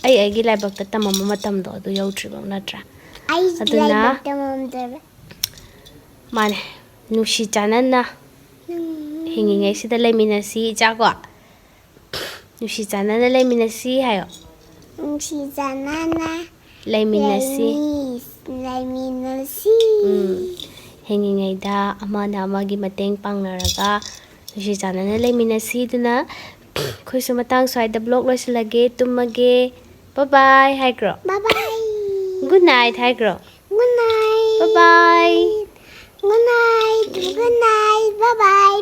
ꯑꯩ ꯑꯩꯒꯤ ꯂꯥꯏꯕꯛꯇ ꯇꯝꯃꯝꯕ ꯃꯇꯝꯗꯣ ꯑꯗꯨ ꯌꯧꯗ꯭ꯔꯤꯐꯥꯎ, ꯅꯠꯇ꯭ꯔꯥ? ꯑꯩ ꯑꯗꯨꯅ ꯂꯥꯏꯕꯛ ꯇꯝꯃꯝꯗ꯭ꯔꯕ꯫ ꯃꯥꯅꯦ, ꯅꯨꯡꯁꯤ ꯆꯥꯟꯅꯅ ꯎꯝ꯫ ꯍꯤꯡꯉꯤꯉꯩꯁꯤꯗ ꯂꯩꯃꯤꯟꯅꯁꯤ, ꯏꯆꯥꯀꯣ꯫ ꯅꯨꯡꯁꯤ ꯆꯥꯟꯅꯅ ꯂꯩꯃꯤꯟꯅꯁꯤ ꯍꯥꯏꯌꯣ꯫ ꯅꯨꯡꯁꯤ ꯆꯥꯟꯅꯅ ꯂꯩꯃꯤꯟꯅꯁꯤ꯫ ꯂꯩꯃꯤ-, ꯂꯩꯃꯤꯟꯅꯁꯤ꯫ ꯎꯝ꯫ ꯍꯤꯡꯉꯤꯉꯩꯗ ꯑꯃꯅ ꯑꯃꯒꯤ ꯃꯇꯦꯡ ꯄꯥꯡꯅꯔꯒ ꯅꯨꯡꯁꯤ ꯆꯥꯟꯅꯅ ꯂꯩꯃꯤꯟꯅꯁꯤ꯫ ꯑꯗꯨꯅ ꯑꯩꯈꯣꯏꯁꯨ ꯃꯇꯥꯡ ꯁ꯭ꯋꯥꯏꯗ ꯕ꯭ꯂꯣꯛ ꯂꯣꯏꯁꯤꯜꯂꯒꯦ, ꯇꯨꯝꯃꯒꯦ꯫ ꯕꯥꯏ ꯕꯥꯏ ꯍꯥꯏꯈ꯭ꯔꯣ? Bye bye. ꯒꯨꯗ ꯅꯥꯏꯠ ꯍꯥꯏꯈ꯭ꯔꯣ? Good night. Bye bye. Good night, good night, bye ꯕꯥꯏ꯫